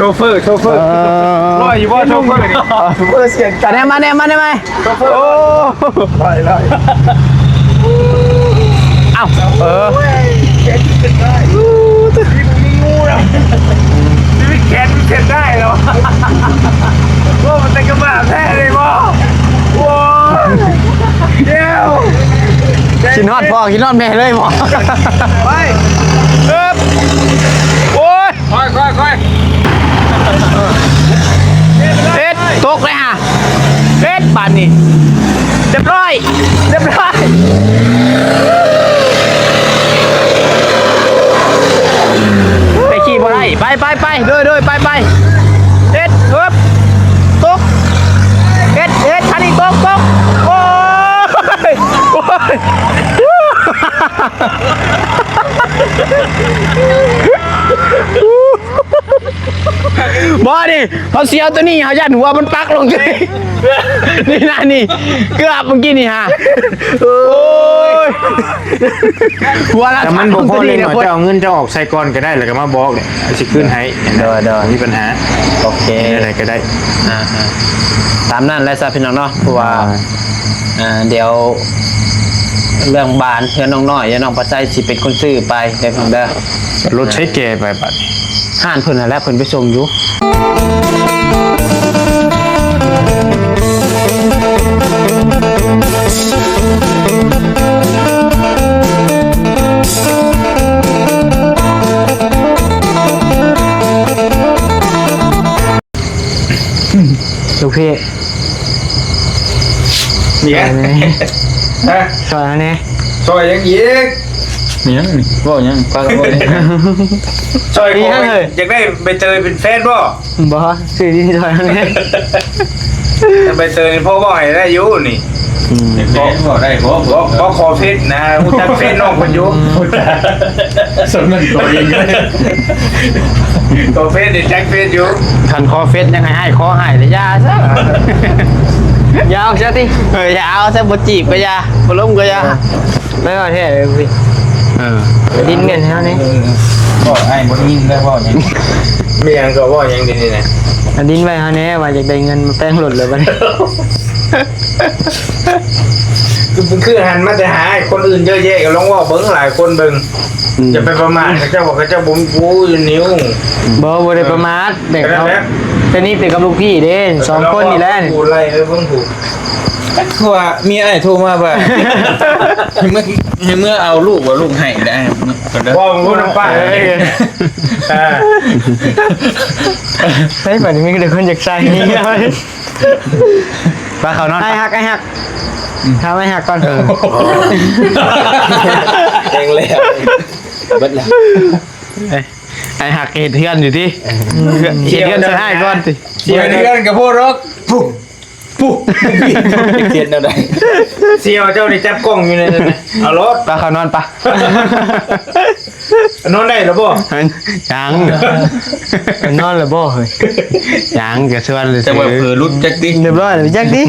ໂຊເຟີ ໂຊເຟີ ເອີ ລອຍຢູ່ບໍ່ໂຊເຟີນີ້? ໂຊເຟີສຽງຈັດ ມາແດ່ ມາແດ່ ມາແດ່ ມາແດ່. ໂອ້ ໄປແລ້ວ ເອົ້າ ເອີ ໂອ້ຍ ແຂນເປັນໄດ້ ມີ ມີງູນະ ຊີວິດແຂນເປັນໄດ້ເນາະ. ໂອ້ ມັນເປັນກະບາແທ້ເລີຍບໍ່? ໂອ້ຍ ດຽວ ຄິດຮອດພໍ່ ຄິດຮອດແມ່ເລີຍບໍ່? ໄປ ເອີບ ໂອ້ຍ ຄ່ອຍໆໆ ເຮັດ ຕົກເລີຍຫາ ເຮັດບາດນີ້ ຮຽບຮ້ອຍ ຮຽບຮ້ອຍ ໄປຂີ່ບໍ່ໄດ້ ໄປ ໄປ ໄປ ໂດຍ ໂດຍ ໄປ ໄປ ເຮັດ ເອີບ ຕົກ ເຮັດ ເຮັດ ຄັນນີ້ຕົກ ຕົກ ໂອ້ຍ ໂອ້ຍ. ບໍ່ນີ້ ເຮົາຊິເອົາຕົວນີ້ ເຮົາຢ້ານຫົວມັນປັກລົງ ນີ້ນະ ນີ້ ເກືອບເມື່ອກີ້ນີ້ຫາ ໂອ້ຍ ຫົວລະ ແຕ່ມັນບໍ່ພໍເລີຍເນາະ ເຈົ້າເອົາເງິນເຈົ້າອອກໃສ່ກ່ອນກໍໄດ້ ແລ້ວກໍມາບອກເລີຍ ຊິຄືນໃຫ້ ໂດຍ ໂດຍ ບໍ່ມີບັນຫາ ໂອເຄ ແນວໃດກໍໄດ້ ອ່າໆ ຕາມນັ້ນແຫຼະຊະພີ່ນ້ອງເນາະ ເພາະວ່າ ອ່າ ອ່າ ດຽວເລື່ອງບ້ານເຮືອນນ້ອງນ້ອຍ ດຽວນ້ອງປາໄຊຊິເປັນຄົນຊື້ໄປເດີພີ່ນ້ອງເດີ ລົດໃຊ້ແກ່ໄປບາດນີ້ ຮ້ານເພິ່ນຫັ້ນແຫຼະ ເພິ່ນໄປສົ່ງຢູ່. ລູກພີ່ ເມຍ ຊ່ອຍແດ່ ຮະ ຊ່ອຍເຮົາແດ່ ຊ່ອຍຫຍັງອີກ? ມີຫຍັງນີ້? ເວົ້າຫຍັງ? ພາກັນເວົ້າຫຍັງ? ຊ່ອຍຂໍ ມີຫຍັງເອີຍ? ຢາກໄດ້ໃບເຕີຍເປັນແຟນບໍ່? ບໍ່ ຊື້ດິນຊ່ອຍເຮົາແດ່ ແຕ່ໃບເຕີຍນີ້ພໍເວົ້າໃຫ້ໄດ້ຢູ່ນີ້ ອືມ ເປັນແຟນບໍ່ໄດ້ບໍ່? ບໍ່ ບໍ່ຂໍເຟສນະ ຮູ້ຈັກເຟສນ້ອງເພິ່ນຢູ່ ຮູ້ຈັກ ສ່ວນນັ້ນຕົວເອງເລີຍ ຂໍເຟສນີ້ຈັກເຟສຢູ່ ຄັນຂໍເຟສຍັງໃຫ້ອ້າຍຂໍໃຫ້ແຕ່ຢ່າຊະ ຢ່າເອົາຊະຕິ ເອີ ຢ່າເອົາຊະ ບໍ່ຈີບກໍຢ່າ ບໍ່ລົມກໍຢ່າ ເອີ ແມ່ນແທ້ເລີຍພີ່ ເອີ ດິນແມ່ນແຖວນີ້ ເອີ ເວົ້າອ້າຍບໍ່ໄດ້ຍິນເດີ ເວົ້າຫຍັງ ແມ່ນກໍເວົ້າຫຍັງດີນີ້ນະ ອາ ດິນໄວ້ເຮົາແດ່ ວ່າຢາກໄດ້ເງິນມາແປງລົດແລ້ວບັດນີ້ ຄື ຄືຫັນມາແຕ່ຫາອ້າຍຄົນອື່ນເຍອະແຍະ ກໍລອງເວົ້າເບິ່ງ ຫຼາຍຄົນເບິ່ງ ອືມ ຢ່າໄປປະໝາດເຂົາເຈົ້າ ເຂົາເຈົ້າບໍ່ມີຜູ້ຢູ່ນິ້ວ ບໍ່ ບໍ່ໄດ້ປະໝາດ ແຕ່ເຂົາ ແຕ່ນີ້ແຕ່ກັບລູກພີ່ເດ້ ສອງຄົນນີ້ແຫຼະ ຜູ້ໄລ່ເອີ ເບິ່ງຜູ້ ຄືວ່າເມຍອ້າຍໂທມາວ່າ ໃຫ້ເມືອ ໃຫ້ເມືອເອົາລູກ ວ່າລູກໃຫ້ໄດ້ ເວົ້ານຳປ້າ ເອີ ອ່າ ໃຫ້ບັດນີ້ມີແຕ່ຄົນຢາກໃຊ້ ໄປເຂົ້ານອນ ອ້າຍຮັກ ອ້າຍຮັກ ຖາມອ້າຍຮັກກ່ອນ ເອີ ແຮງແລ້ວ ເບິດແລ້ວ ເອີ ອ້າຍຮັກເຮັດເຮືອນຢູ່ຕິ ເຮັດເຮືອນໃສ່ອ້າຍກ່ອນຕິ ເຮັດເຮືອນກໍບໍ່ດອກ ປຸບ ປຸບ ເຮັດແນວໃດ ສ່ຽວເຈົ້າໄດ້ຈັບກ້ອງຢູ່ໃນນັ້ນນະ ເອົາໂລດ ໄປເຂົ້ານອນປະ ນອນໄດ້ແລ້ວບໍ່? ຍັງ ນອນແລ້ວບໍ່ເຮີ້ຍ? ຍັງ ກະຊວນຊື່ ແຕ່ວ່າເຜີຫຼຸດຈັກຕິ ຮຽບຮ້ອຍແລ້ວຈັກຕິ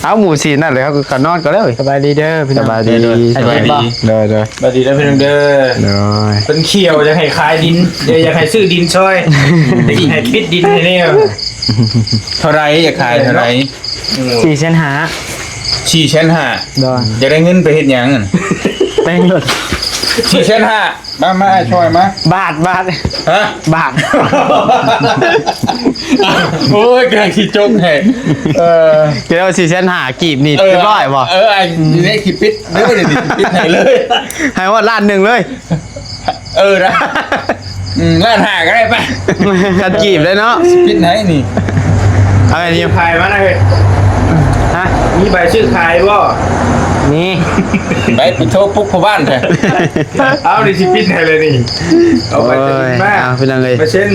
ເອົາ ໝູ່ສີ່ນັ້ນແຫຼະ ເຮົາກໍເຂົ້ານອນກ່ອນເລີຍ ສະບາຍດີເດີພີ່ນ້ອງ ສະບາຍດີ ສະບາຍດີ ໂດຍ ໂດຍ ສະບາຍດີເດີພີ່ນ້ອງເດີ ໂດຍ ເພິ່ນຂ້ຽວຢາກໃຫ້ຂາຍດິນ ຢາກໃຫ້ຊື້ດິນຊ່ອຍ ຢາກໃຫ້ປິດດິນໃຫ້ແນ່ ເທົ່າໃດ ຢາກຂາຍເທົ່າໃດ? ສີ່ແສນຫ້າ ສີ່ແສນຫ້າ ໂດຍ ຢາກໄດ້ເງິນໄປເຮັດຫຍັງຫັ້ນ? ແປງລົດ ສີ່ແສນຫ້າ ມາ ມາ ອ້າຍຊ່ອຍມາ ບາດ ບາດ ຮະ? ບາດ ໂອ້ຍ ກຳລັງຊິຈົກໃຫ້ ເອີ ຈະໄດ້ວ່າສີ່ແສນຫ້າກີບນີ້ ເອີ ຮຽບຮ້ອຍບໍ່? ເອີ ອ້າຍ ນີ້ຊິປິດເດີ ນີ້ຊິປິດໃຫ້ເລີຍ ໃຫ້ຮອດລ້ານໜຶ່ງເລີຍ ເອີນະ ອືມ ລ້ານຫ້າກໍໄດ້ໄປ ຄັນກີບເດ້ເນາະ ປິດໃຫ້ນີ້ ເອົາອັນນີ້ ຂາຍມານະເຮີ້ຍ ຮະ ມີໃບຊື້ຂາຍບໍ່? ມີ ໄປ ໄປໂທປຸກພໍ່ບ້ານແທ້ ເອົາ ນີ້ຊິປິດໃຫ້ເລີຍນີ້ ເອົາໃບຕະດິນມາ ໂອ້ຍ ເອົາ ພີ່ນ້ອງເອີຍ ເປີເຊັນ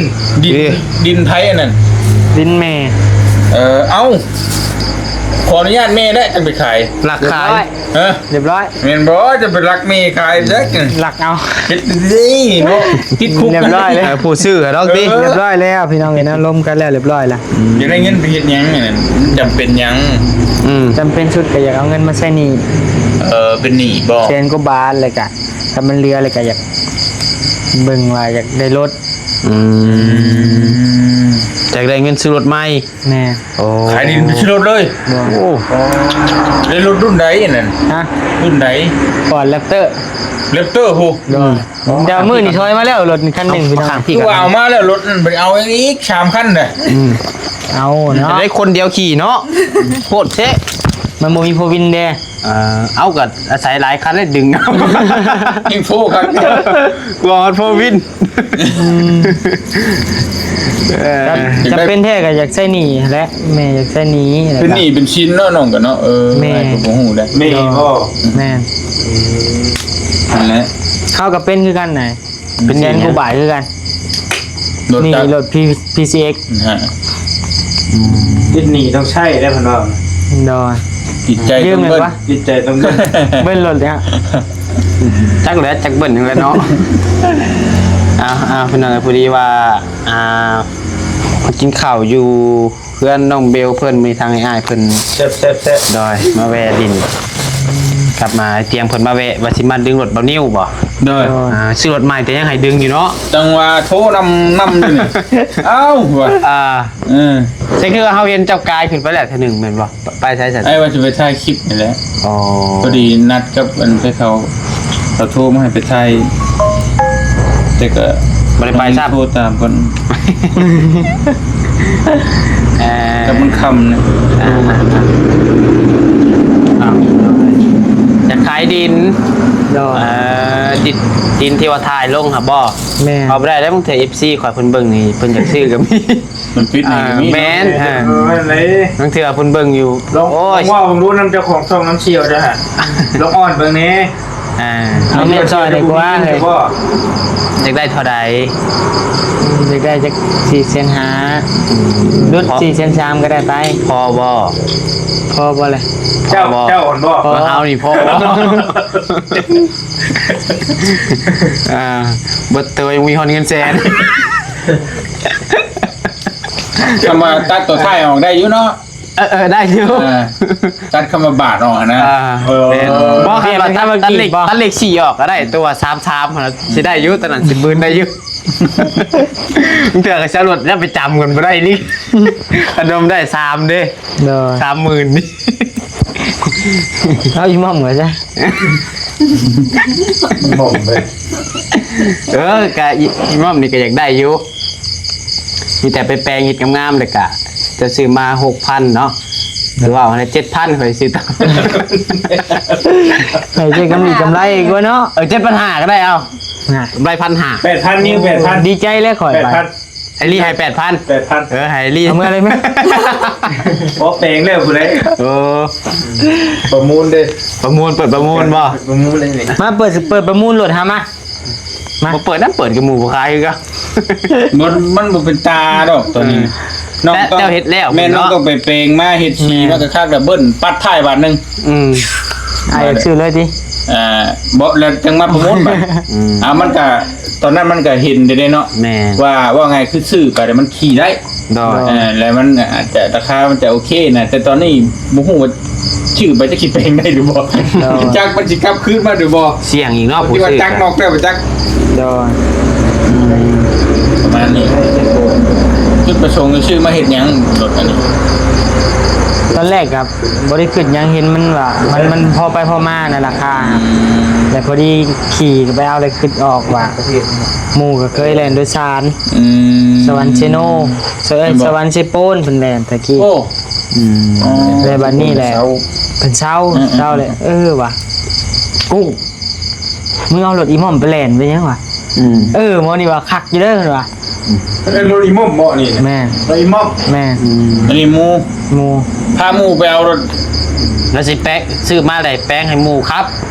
ດິນ ເອີ ດິນໃຜອັນນັ້ນ? ດິນແມ່ ເອີ ເອົາ ຂໍອະນຸຍາດແມ່ໄດ້ຈັ່ງໄປຂາຍ ຫຼັກຂາຍ ຮະ ຮຽບຮ້ອຍ ແມ່ນບໍ່? ຈະໄປລັກເມຂາຍຈັກ ລັກເອົາ ເຮັດດີເນາະ ຕິດຄຸກ ຮຽບຮ້ອຍເລີຍ ເອີ ຜູ້ຊື້ດອກຕິ ເອີ ຮຽບຮ້ອຍແລ້ວ ພີ່ນ້ອງເອີຍ ນະ ລົມກັນແລ້ວ ຮຽບຮ້ອຍລະ ຢາກໄດ້ເງິນໄປເຮັດຫຍັງອັນນັ້ນ? ຈຳເປັນຫຍັງ? ອືມ ຈຳເປັນສຸດກໍຢາກເອົາເງິນມາໃຊ້ໜີ້ ເອີ ເປັນໜີ້ບໍ່? ແສນກວ່າບາດ ແລ້ວກະ ຖ້າມັນເຫຼືອແລ້ວກໍຢາກເບິ່ງວ່າຢາກໄດ້ລົດ. ອືມ ອືມ ຢາກໄດ້ເງິນຊື້ລົດໃໝ່. ແມ່ນ. ໂອ້ ຂາຍດິນໄປຊື້ລົດເລີຍ. ບໍ່ ໂອ້ ໄດ້ລົດລຸ້ນໃດອັນນັ້ນ? ຮະ? ລຸ້ນໃດ? ຟອດແຣັບເຕີ. ແຣັບເຕີພຸ້ນ. ໂດຍ. ອືມ ດຽວມື້ນີ້ຖອຍມາແລ້ວ ລົດຄັນໜຶ່ງ ເອົາ ພີ່ນ້ອງ ຂ້າງພີ່ ຄືວ່າເອົາມາແລ້ວ ລົດນັ້ນໄປເອົາອີກສາມຄັນນະ. ອືມ ເອົາເນາະ ໄດ້ຄົນດຽວຂີ່ເນາະ ໂພດແທ້. ມັນບໍ່ມີໂຟວີນເດ້. ເອີ ເອົາ ກໍອາໄສຫຼາຍຄັນເລີຍດຶງເອົາ ເອງໂຟຄັນ ກວ່າໂຟວິນ. ອືມ ເອີ ຈຳເປັນແທ້ກໍຢາກໃຊ້ໜີ້ແຫຼະ ແມ່ຢາກໃຊ້ໜີ້ ເປັນໜີ້ເປັນສິນເນາະ ນ້ອງກໍເນາະ. ເອີ ແມ່ ອ້າຍກໍບໍ່ຮູ້ເດ້ ແມ່ບໍ່ ແມ່ນ. ອືມ ນັ້ນແຫຼະ ເຮົາກໍເປັນຄືກັນນະ. ເປັນແສນກວ່າບາດຄືກັນ ລົດ ນີ້ ຈັກ ລົດ P- ພີຊີເອັກ ຮະ. ອືມ ຕິດໜີ້ຕ້ອງໃຊ້ເດ້ເພິ່ນວ່າ. ໂດຍ. ຈິດໃຈຕ້ອງເບິ່ງ ຈິດໃຈຕ້ອງເບິ່ງ ເບິ່ງລົດເລີຍ. ຈັກແຫຼະ ຈັກເບິ່ງຈັ່ງໃດເນາະ. ເອົາໆ ພີ່ນ້ອງເອີຍ ພໍດີວ່າ ອ່າ ມາກິນເຂົ້າຢູ່ ເພື່ອນນ້ອງເບວເພິ່ນ ມີທາງອ້າຍເພິ່ນ ແຊບໆໆ ໂດຍ ມາແວ່ດິນ ກັບມາຕຽງເພິ່ນມາແວ່ ວ່າຊິມາດຶງລົດບ່າວນິວບໍ່? ໂດຍ. ອ່າ ຊື້ລົດໃໝ່ແຕ່ຍັງໃຫ້ດຶງຢູ່ເນາະ ຈັ່ງວ່າໂທນຳ ນຳຢູ່ນີ້. ເອົ້າ ວ່າ ອ່າ ເອີ ແຕ່ຄືເຮົາເຫັນເຈົ້າກາຍຂຶ້ນໄປແລ້ວເທື່ອໜຶ່ງແມ່ນບໍ່? ໄປໃສຊັ້ນ? ອ້າຍວ່າຊິໄປຖ່າຍຄລິບນີ້ແຫຼະ. ອໍ ພໍດີນັດກັບອັນໄປເຂົາ ເຂົາໂທມາໃຫ້ໄປຖ່າຍ ແຕ່ກໍບໍ່ໄດ້ໄປຊ້ຳ ໂທຕາມເພິ່ນ ເອີ ແຕ່ມັນຄ່ຳນະ. ອ່າ ອ່າ ຢາກຂາຍດິນ ໂດຍ ເອີ ດິນ ດິນທີ່ວ່າຖ່າຍລົງຫາບໍ່? ແມ່ນ. ເອົາບໍ່ໄດ້ແລ້ວ ບາງເທື່ອເອັຟຊີຂ້ອຍເພິ່ນເບິ່ງນີ້ ເພິ່ນຢາກຊື້ກໍມີ. ມັນປິດໃນກໍມີ ອ່າ ແມ່ນ ເນາະ ເອີ ເອີ ນັ້ນເລີຍ ບາງເທື່ອເພິ່ນເບິ່ງຢູ່. ລອງ ໂອ້ຍ ລອງເວົ້າເບິ່ງດູນຳເຈົ້າຂອງຊ່ອງນ້ຳສ່ຽວເດີ້ ລອງອ້ອນເບິ່ງແດ່. ອ່າ ເອົາເງິນຊ່ອຍດີກວ່າເຮີ້ຍ ຢາກໄດ້ເທົ່າໃດ? ອືມ ຢາກໄດ້ຈັກສີ່ແສນຫ້າ ອືມ ຫຼຸດສີ່ແສນສາມກໍໄດ້ໄປ. ພໍບໍ່? ພໍບໍ່ແຫຼະ? ເຈົ້າ ພໍບໍ່? ເຈົ້າອ່ອນບໍ່? ພໍ ເຮົານີ້ພໍບໍ່? ອ່າ ບໍ່ ແຕ່ວ່າຍັງມີຮອດເງິນແສນ. ຄຳວ່າຕັດຕົວທ້າຍອອກໄດ້ຢູ່ເນາະ. ເອີ ເອີ ໄດ້ຢູ່ ເອີ ຕັດຄຳວ່າບາດອອກຫັ້ນນະ. ອ່າ ເອີ ແມ່ນ ບໍ່ ຄັນວ່າຕັດ ຕັດເລກ ຕັດເລກສີ່ອອກກໍໄດ້ ຕົວສາມສາມຫັ້ນນະ ຊິໄດ້ຢູ່ ຕອນນັ້ນຊິໝື່ນໄດ້ຢູ່. ບາງເທື່ອກໍສະຫຼຸດແລ້ວໄປຈຳກັນບໍ່ໄດ້ນີ້ ອັນນັ້ນໄດ້ສາມເດ້. ໂດຍ ສາມໝື່ນນີ້ ເອົາອີ່ໝອມກໍຊະ ອີ່ໝອມເລີຍ. ເອີ ກະອີ່ ອີ່ໝອມນີ້ກໍຢາກໄດ້ຢູ່ ມີແຕ່ໄປແປງເຮັດງາມໆ ແລ້ວກະຈະຊື້ມາຫົກພັນເນາະ ຫຼືວ່າເອົາໃຫ້ເຈັດພັນ ຂ້ອຍຊື້ຕໍ່ ໃຫ້ເຈັດກຳລີກຳໄລກວ່າເນາະ. ເອີ ເຈັດພັນຫ້າກໍໄດ້ ເອົາ ນະ ກຳໄລພັນຫ້າ ແປດພັນ ນິວ ແປດພັນ ດີໃຈແລ້ວຂ້ອຍ ແປດພັນ ໄອລີໃຫ້ແປດພັນ ແປດພັນ ເອີ ໃຫ້ລີ ເອົາເມືອເລີຍແມ່. ບໍ່ແປງແລ້ວຜູ້ໃດ ເອີ ປະມູນເດ້ ປະມູນ ເປີດປະມູນບໍ່? ປະມູນເລີຍນີ້ ມາເປີດ ເປີດປະມູນໂລດຫາມາ. ມາ ບໍ່ເປີດນຳ ເປີດກັບໝູ່ບໍ່ຂາຍຄືກັນ. ມັນ ມັນບໍ່ເປັນຕາດອກຕອນນີ້. ນ້ອງ ແຕ່ເຈົ້າເຮັດແລ້ວ ແມ່ນ ເນາະ ນ້ອງຕ້ອງໄປແປງມາເຮັດສີ ແມ່ນ ມາກະຄັກ ແລ້ວເບິ່ນປັດທ້າຍບາດໜຶ່ງ. ອືມ ອ້າຍຢາກຊື້ເລີຍຕິ? ອ່າ ບໍ່ ແລ້ວຈັ່ງມາປະມູນບາດ. ອືມ ອ່າ ມັນກະ ຕອນນັ້ນມັນກະເຫັນໄດ້ເນາະ ແມ່ນ ວ່າ ວ່າໄງ ຄືຊື້ໄປແລ້ວມັນຂີ່ໄດ້. ໂດຍ ເອີ ແລ້ວມັນອາດຈະ ລາຄາມັນຈະໂອເຄນະ ແຕ່ຕອນນີ້ບໍ່ຮູ້ວ່າຊື້ໄປຈະຊິແປງໄດ້ຫຼືບໍ່. ໂດຍ ຈັກມັນຊິກັບຄືນມາຫຼືບໍ່ ສ່ຽງອີກເນາະ ຜູ້ຊື້ ຈັກນອກແລ້ວບໍ່ຈັກ. ໂດຍ ອືມ ປະມານນີ້ ຈຸດປະສົງຊື້ມາເຮັດຫຍັງລົດອັນນີ້? ຕອນແລກກໍບໍ່ໄດ້ຄິດຫຍັງ ເຫັນມັນວ່າ ມັນ ມັນພໍໄປພໍມານະ ລາຄາ. ອືມ ແລ້ວພໍດີຂີ່ໄປເອົາ ແລ້ວຄິດອອກວ່າ ໝູ່ກໍເຄີຍແລ່ນໂດຍສານ ອືມ ສະຫວັນເຊໂນ ສະ ເອີ ແມ່ນບໍ່? ສະຫວັນເຊໂປນເພິ່ນແລ່ນຕະກີ້. ໂອ້ ອືມ ອໍ ແລ້ວບັດນີ້ແຫຼະ ເພິ່ນເຊົາ ເອີ ເຊົາແລ້ວ ເອີ ວ່າ ກຸ້ງ ມຶງເອົາລົດອີ່ໝອມໄປແລ່ນເປັນຫຍັງວະ? ອືມ ເອີ ໝໍນີ້ວ່າຄັກຢູ່ເດີ ເພິ່ນວ່າ. ເອີ ລົດອີ່ໝອມບໍນີ້? ແມ່ນ ລົດອີ່ໝອມ ແມ່ນ. ອືມ ອັນນີ້ໝູ່ ໝູ່ ພາໝູ່ໄປເອົາລົດ ແລ້ວຊິແປງ ຊື້ມາໄດ້ແປງໃຫ້ໝູ່ຂັບ.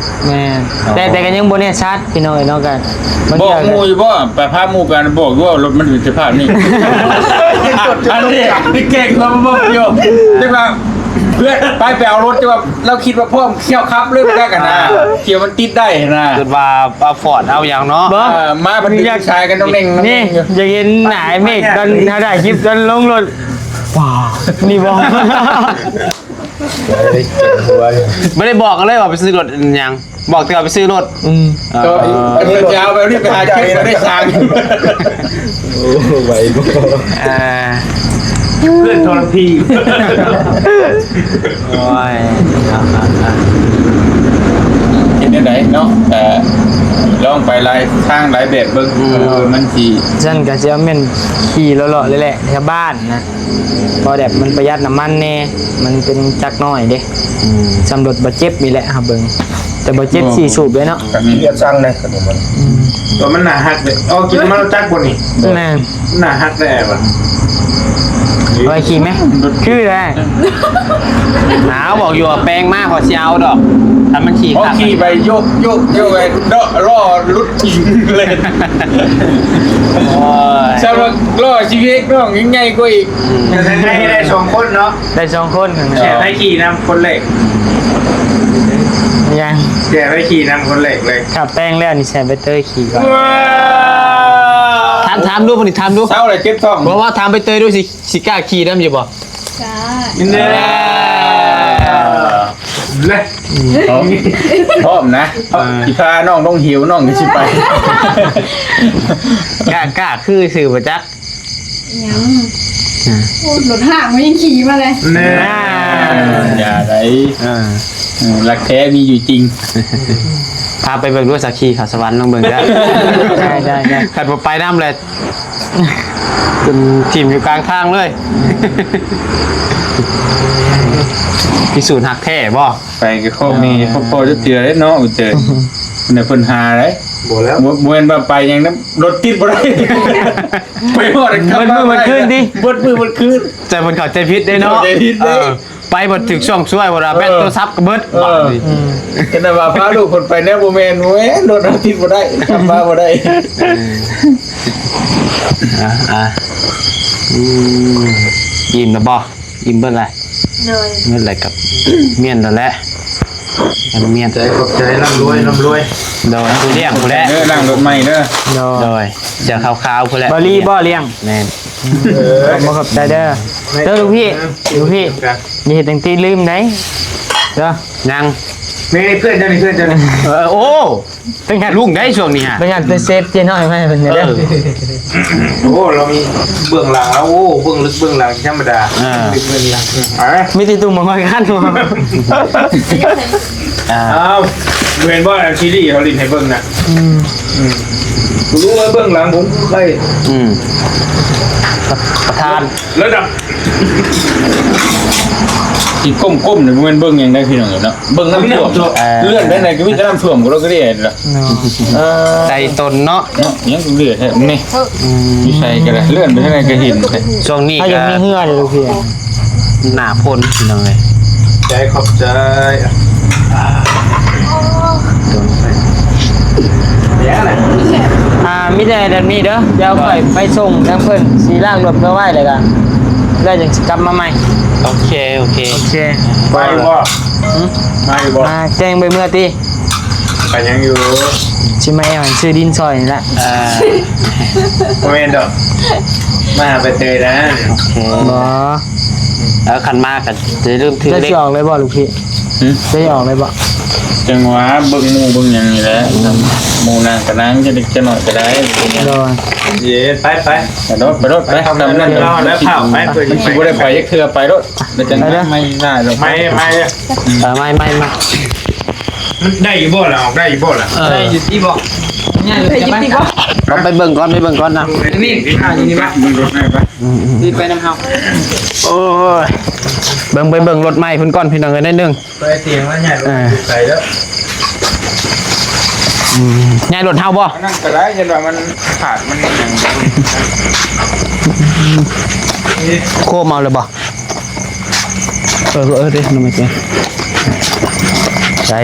ແມ່ນ ອໍ ແຕ່ ແຕ່ກໍຍັງບໍ່ແນ່ຊັດພີ່ນ້ອງເອີຍເນາະ. ກໍບາງເທື່ອ ບອກໝູ່ຢູ່ບໍ່? ໄປພາໝູ່ໄປ ອັນນັ້ນ ບອກຢູ່ວ່າລົດມັນເປັນສະພາບນີ້ ອັນນີ້ ອັນນີ້ເກັ່ງກວ່າບໍ່ບອກຢູ່ ແຕ່ວ່າ ເພື່ອນໄປ ໄປເອົາລົດ ແຕ່ວ່າລາວຄິດວ່າພ້ອມ ຂ້ຽວຂັບເລີຍ ບໍ່ຈັກຫັ້ນນະ ອ່າ ຂ້ຽວມັນຕິດໄດ້ຫັ້ນນະ. ເກີດວ່າເອົາຟອດເອົາຫຍັງເນາະ ບໍ່ ອ່າ ມາບັດນີ້ ຊາຍກັນຕ້ອງເດ້ງ ນີ້ ຢາກເຫັນໜ້າໄອ້ເມກຕອນເຮົາໄດ້ຄລິບຕອນລົງລົດ ວ້າວ ນີ້ບໍ່ ບໍ່ໄດ້ບອກກັນເລີຍວ່າໄປຊື້ລົດຫຍັງ. ບອກແຕ່ວ່າໄປຊື້ລົດ. ອືມ ເອີ ເພິ່ນຈະເອົາແບບນີ້ໄປຫາເກັບໄດ້ຊ່າງ. ໂອ້ ໄວບໍ່ ອ່າ ເພື່ອນທໍລະພີ. ໂອ້ຍ ເຮັດແນວໃດເນາະ ກະລອງໄປຫຼາຍທາງຫຼາຍແບບເບິ່ງ ອືມ ເອີ ມັນຊິ ຊັ້ນກະຊິເອົາແມ່ນຂີ່ເລາະໆແຫຼະ ແຖວບ້ານນະ ເພາະແບບມັນປະຢັດນ້ຳມັນແດ່ ມັນເປັນຈັກນ້ອຍເດ້. ອືມ ສ່ຳລົດບໍ່ເຈັບນີ້ແຫຼະ ເຮົາເບິ່ງ ແຕ່ບໍ່ເຈັບສີ່ສູບເດ້ເນາະ. ກະມີເລືອດສັ່ງເດ້ ອືມ ຕົວມັນໜ້າຮັກເດ້. ເອົາຂີ່ມາຮູ້ຈັກບໍ່ນີ້? ແມ່ນ ໜ້າຮັກແດ່ວ່າ ເອົາໄວ້ຂີ່ແມະ ຄືແທ້. ໜາວ ບອກຢູ່ວ່າແປງມາ ຂ້ອຍຊິເອົາດອກ ຄັນມັນຂີ່ຄັກ ຂີ່ໄປໂຍກໆໆ ໄປເດາະລໍ້ຫຼຸດຖິ້ມເລີຍ. ໂອ້ຍ ສຳລັບລໍ້ຊີວິດນ້ອງຍັງໃຫຍ່ກວ່າອີກ. ອືມ ແຕ່ໃຫ້ໄດ້ສອງຄົນເນາະ ໄດ້ສອງຄົນ. ແຕ່ໃຫ້ຂີ່ນຳຄົນແລກ ຍັງ ແຕ່ໃຫ້ຂີ່ນຳຄົນແລກເລີຍ. ຖ້າແປງແລ້ວນີ້ ໃສ່ໃບເຕີຍຂີ່ກ່ອນ. ຖາມ ຖາມດູ ບັດນີ້ຖາມດູ ເຊົາແລ້ວເຈັບທ້ອງ. ບໍ່ ວ່າຖາມໃບເຕີຍດູ ຊິ ຊິກ້າຂີ່ນຳຢູ່ບໍ່? ຈ້າ ແນ່ ເລີຍ ພ້ອມນະ ຊິພານ້ອງລົງເຫວ ນ້ອງກໍຊິໄປ. ກ້າ ກ້າຄືຊື່ບໍ່ຈັກ. ຍັງ ອ່າ ໂອ້ ລົດຫ້າງມັນຍັງຂີ່ມາເລີຍ. ແນ່ ອ່າ ຢ່າໄດ໋ ອ່າ ເອີ ລັກແທ້ມີຢູ່ຈິງ. ພາໄປເບິ່ງດ້ວຍ ສັກຂີ່ເຂົ້າສະຫວັນ ລອງເບິ່ງເດີ. ໄດ້ໆໆ ຄັນບໍ່ໄປນຳແຫຼະ ຈົນຖິ້ມຢູ່ກາງທາງເລີຍ. ພິສູດຮັກແທ້ບໍ່? ໄປກັບຄອບແມ່ຄອບພໍ່ຈັກເທື່ອເດ້ເນາະ ອຸເຈີ ເພິ່ນ ເພິ່ນຫາໄດ໋. ບໍ່ແລ້ວ ບໍ່ ບໍ່ແມ່ນວ່າໄປຫຍັງນຳ ລົດຕິດບໍ່ໄດ້ ໄປຮອດກັບ ເບິດມື້ເບິດຄືນຕິ ເບິດມື້ເບິດຄືນ. ແຕ່ເພິ່ນເຂົ້າໃຈຜິດເດ້ເນາະ ເຂົ້າໃຈຜິດເດ້. ເອີ ໄປບໍ່ຖືກຊ່ວງຊ່ວຍ ບໍ່ວ່າແບັດ ເອີ ໂທລະສັບກໍເບິດ. ເອີ ບາດນີ້ ອືມ ຈະໄດ້ວ່າພາລູກເພິ່ນໄປແນວບໍ່ແມ່ນ ໂອ້ຍ ລົດເຮົາຕິດບໍ່ໄດ້ ກັບມາບໍ່ໄດ້. ອ່າ ອ່າ ອືມ ອີ່ມແລ້ວບໍ່? ອີ່ມເບິດແລ້ວ. ໂດຍ ເບິດແລ້ວກໍມ້ຽນແລ້ວແຫຼະ ມັນມ້ຽນ. ໃຈຂອບໃຈ ລ່ຳລວຍ ລ່ຳລວຍ. ໂດຍ ຜູ້ລ້ຽງພຸ້ນແຫຼະ ເດີ ລ້າງລົດໃໝ່ເດີ. ໂດຍ ໂດຍ ເສື້ອຂາວໆພຸ້ນແຫຼະ ບາລີບໍ່ລ້ຽງ. ແມ່ນ ເອີ ຂອບໃຈເດີ ເດີ ລູກພີ່ ລູກພີ່ ຢ່າເຮັດຈັ່ງຊີ້ ລືມໄດ໋ເດີ. ຍັງ ນີ້ເພື່ອນເຈົ້ານີ້ ເພື່ອນເຈົ້ານີ້. ເອີ ໂອ້ ເປັນຫຍັງ ລຸງໄດ໋ຊ່ວງນີ້ຮະ ເປັນຫຍັງ ໄປເຊຟເຈ້ນ້ອຍມາໃຫ້ເພິ່ນແດ່ເດີ. ເອີ ໂອ້ ລາວມີເບື້ອງຫຼັງລາວ ໂອ້ ເບື້ອງເລິກເບື້ອງຫຼັງ ທຳມະດາ. ອ່າ ເບື້ອງຫຼັງ ອ່າ ມີແຕ່ຕຸ່ມໝາກຫອຍຄັນ. ອ່າ ອ້າວ ເຫັນບໍ່ ແອລຊີດີເຂົາຫຼິ້ນໃຫ້ເບິ່ງນະ. ອືມ ອືມ ຮູ້ວ່າເບື້ອງຫຼັງຂອງໃຜ. ອືມ ປະທານ ລະດັບ ທີ່ກົ້ມໆນີ້ ບໍ່ແມ່ນເບິ່ງຫຍັງໃດ໋ພີ່ນ້ອງເອີຍເນາະ ເບິ່ງນ້ຳຖ້ວມ. ເອີ ເລື່ອນໄປໃດກໍມີແຕ່ນ້ຳຖ້ວມກໍເລີຍກໍໄດ້ລະ. ເອີ ໃສ່ຕົນເນາະ ເນາະ ຍັງເລືອດແທ້ນີ້. ອືມ ຢູ່ໃສກໍໄດ້ ເລື່ອນໄປທາງໃດກໍເຫັນ. ຊ່ວງນີ້ ເຮົາຍັງມີເຮືອຢູ່ເລີຍພີ່ ໜ້າຝົນພີ່ນ້ອງເອີຍ. ໃຈຂອບໃຈ. ອ່າ ມີແຕ່ແບບນີ້ເດີ ດຽວຂ້ອຍໄປສົ່ງທາງເພິ່ນ ຊິລ້າງລົດເພື່ອໄວ້ ແລ້ວກໍ ແລ້ວຈັ່ງຊິກັບມາໃໝ່. ໂອເຄ ໂອເຄ ໂອເຄ ໄປຢູ່ບໍ່? ຫື? ມາຢູ່ບໍ່? ມາແຈ້ງໄປເມື່ອຕິ. ໄປຫຍັງຢູ່? ຊິມາແອວໃຫ້ຊື້ດິນຊ່ອຍນີ້ລະ. ອ່າ ບໍ່ແມ່ນດອກ ມາຫາໃບເຕີຍນະ. ໂອເຄ ບໍ່ ເອີ ຄັນມາກໍຢ່າລືມຖືເຫຼັກ. ຈະຊິອອກເລີຍບໍ່ລູກພີ່? ຫື? ຈະຊິອອກເລີຍບໍ່? ຈັ່ງຫວະ ເບິ່ງໝູ່ເບິ່ງຫຍັງນີ້ແຫຼະ ໝູ່ນາງກໍນາງ ຈະເລັກຈະນ້ອຍກໍໄດ້. ໂດຍ ເອີ ໄປໆ ໄປໂລດ ໄປໂລດ ໄປ ຕາມນັ້ນ ແລ້ວ ແລ້ວພາໄປ ຊິບໍ່ໄດ້ໄປຈັກເທື່ອ ໄປໂລດ. ແລ້ວຈັ່ງ ໄປເດີ ໄປ ໄປ ໄປ ໄປ ໄປ ໄປ ໄປ ໄປ ໄປ ໄປ ໄປ ໄປ ມັນໄດ້ຢູ່ບໍ່ລະ? ອອກໄດ້ຢູ່ບໍ່ລະ? ເອີ ໄດ້ຢູ່ຕິບໍ່? ໄດ້ຢູ່ຕິບໍ່? ເອົາໄປເບິ່ງກ່ອນ ໄປເບິ່ງກ່ອນນະ. ນີ້ ອ່າ ນີ້ມາ ເບິ່ງລົດໃຫ້ໄປ. ອືມໆ ນີ້ໄປນຳເຮົາ. ໂອ້ຍ ເບິ່ງ ໄປເບິ່ງລົດໃໝ່ເພິ່ນກ່ອນ ພີ່ນ້ອງເອີຍ ໜ້ອຍໜຶ່ງ. ໄປເສຍງວ່າຍ້າຍລົດ ເອີ ຢູ່ໄກເດີ. ອືມ ຍ້າຍລົດເຮົາບໍ່? ອັນນັ້ນກໍໄດ້ ເຫັນວ່າມັນຂາດ ມັນຫຍັງ. ໂຄມເອົາເລີຍບໍ່? ເອີ ເອີ ເດ້ ນ້ອງໄມ້ເຈົ້າ ໃສ່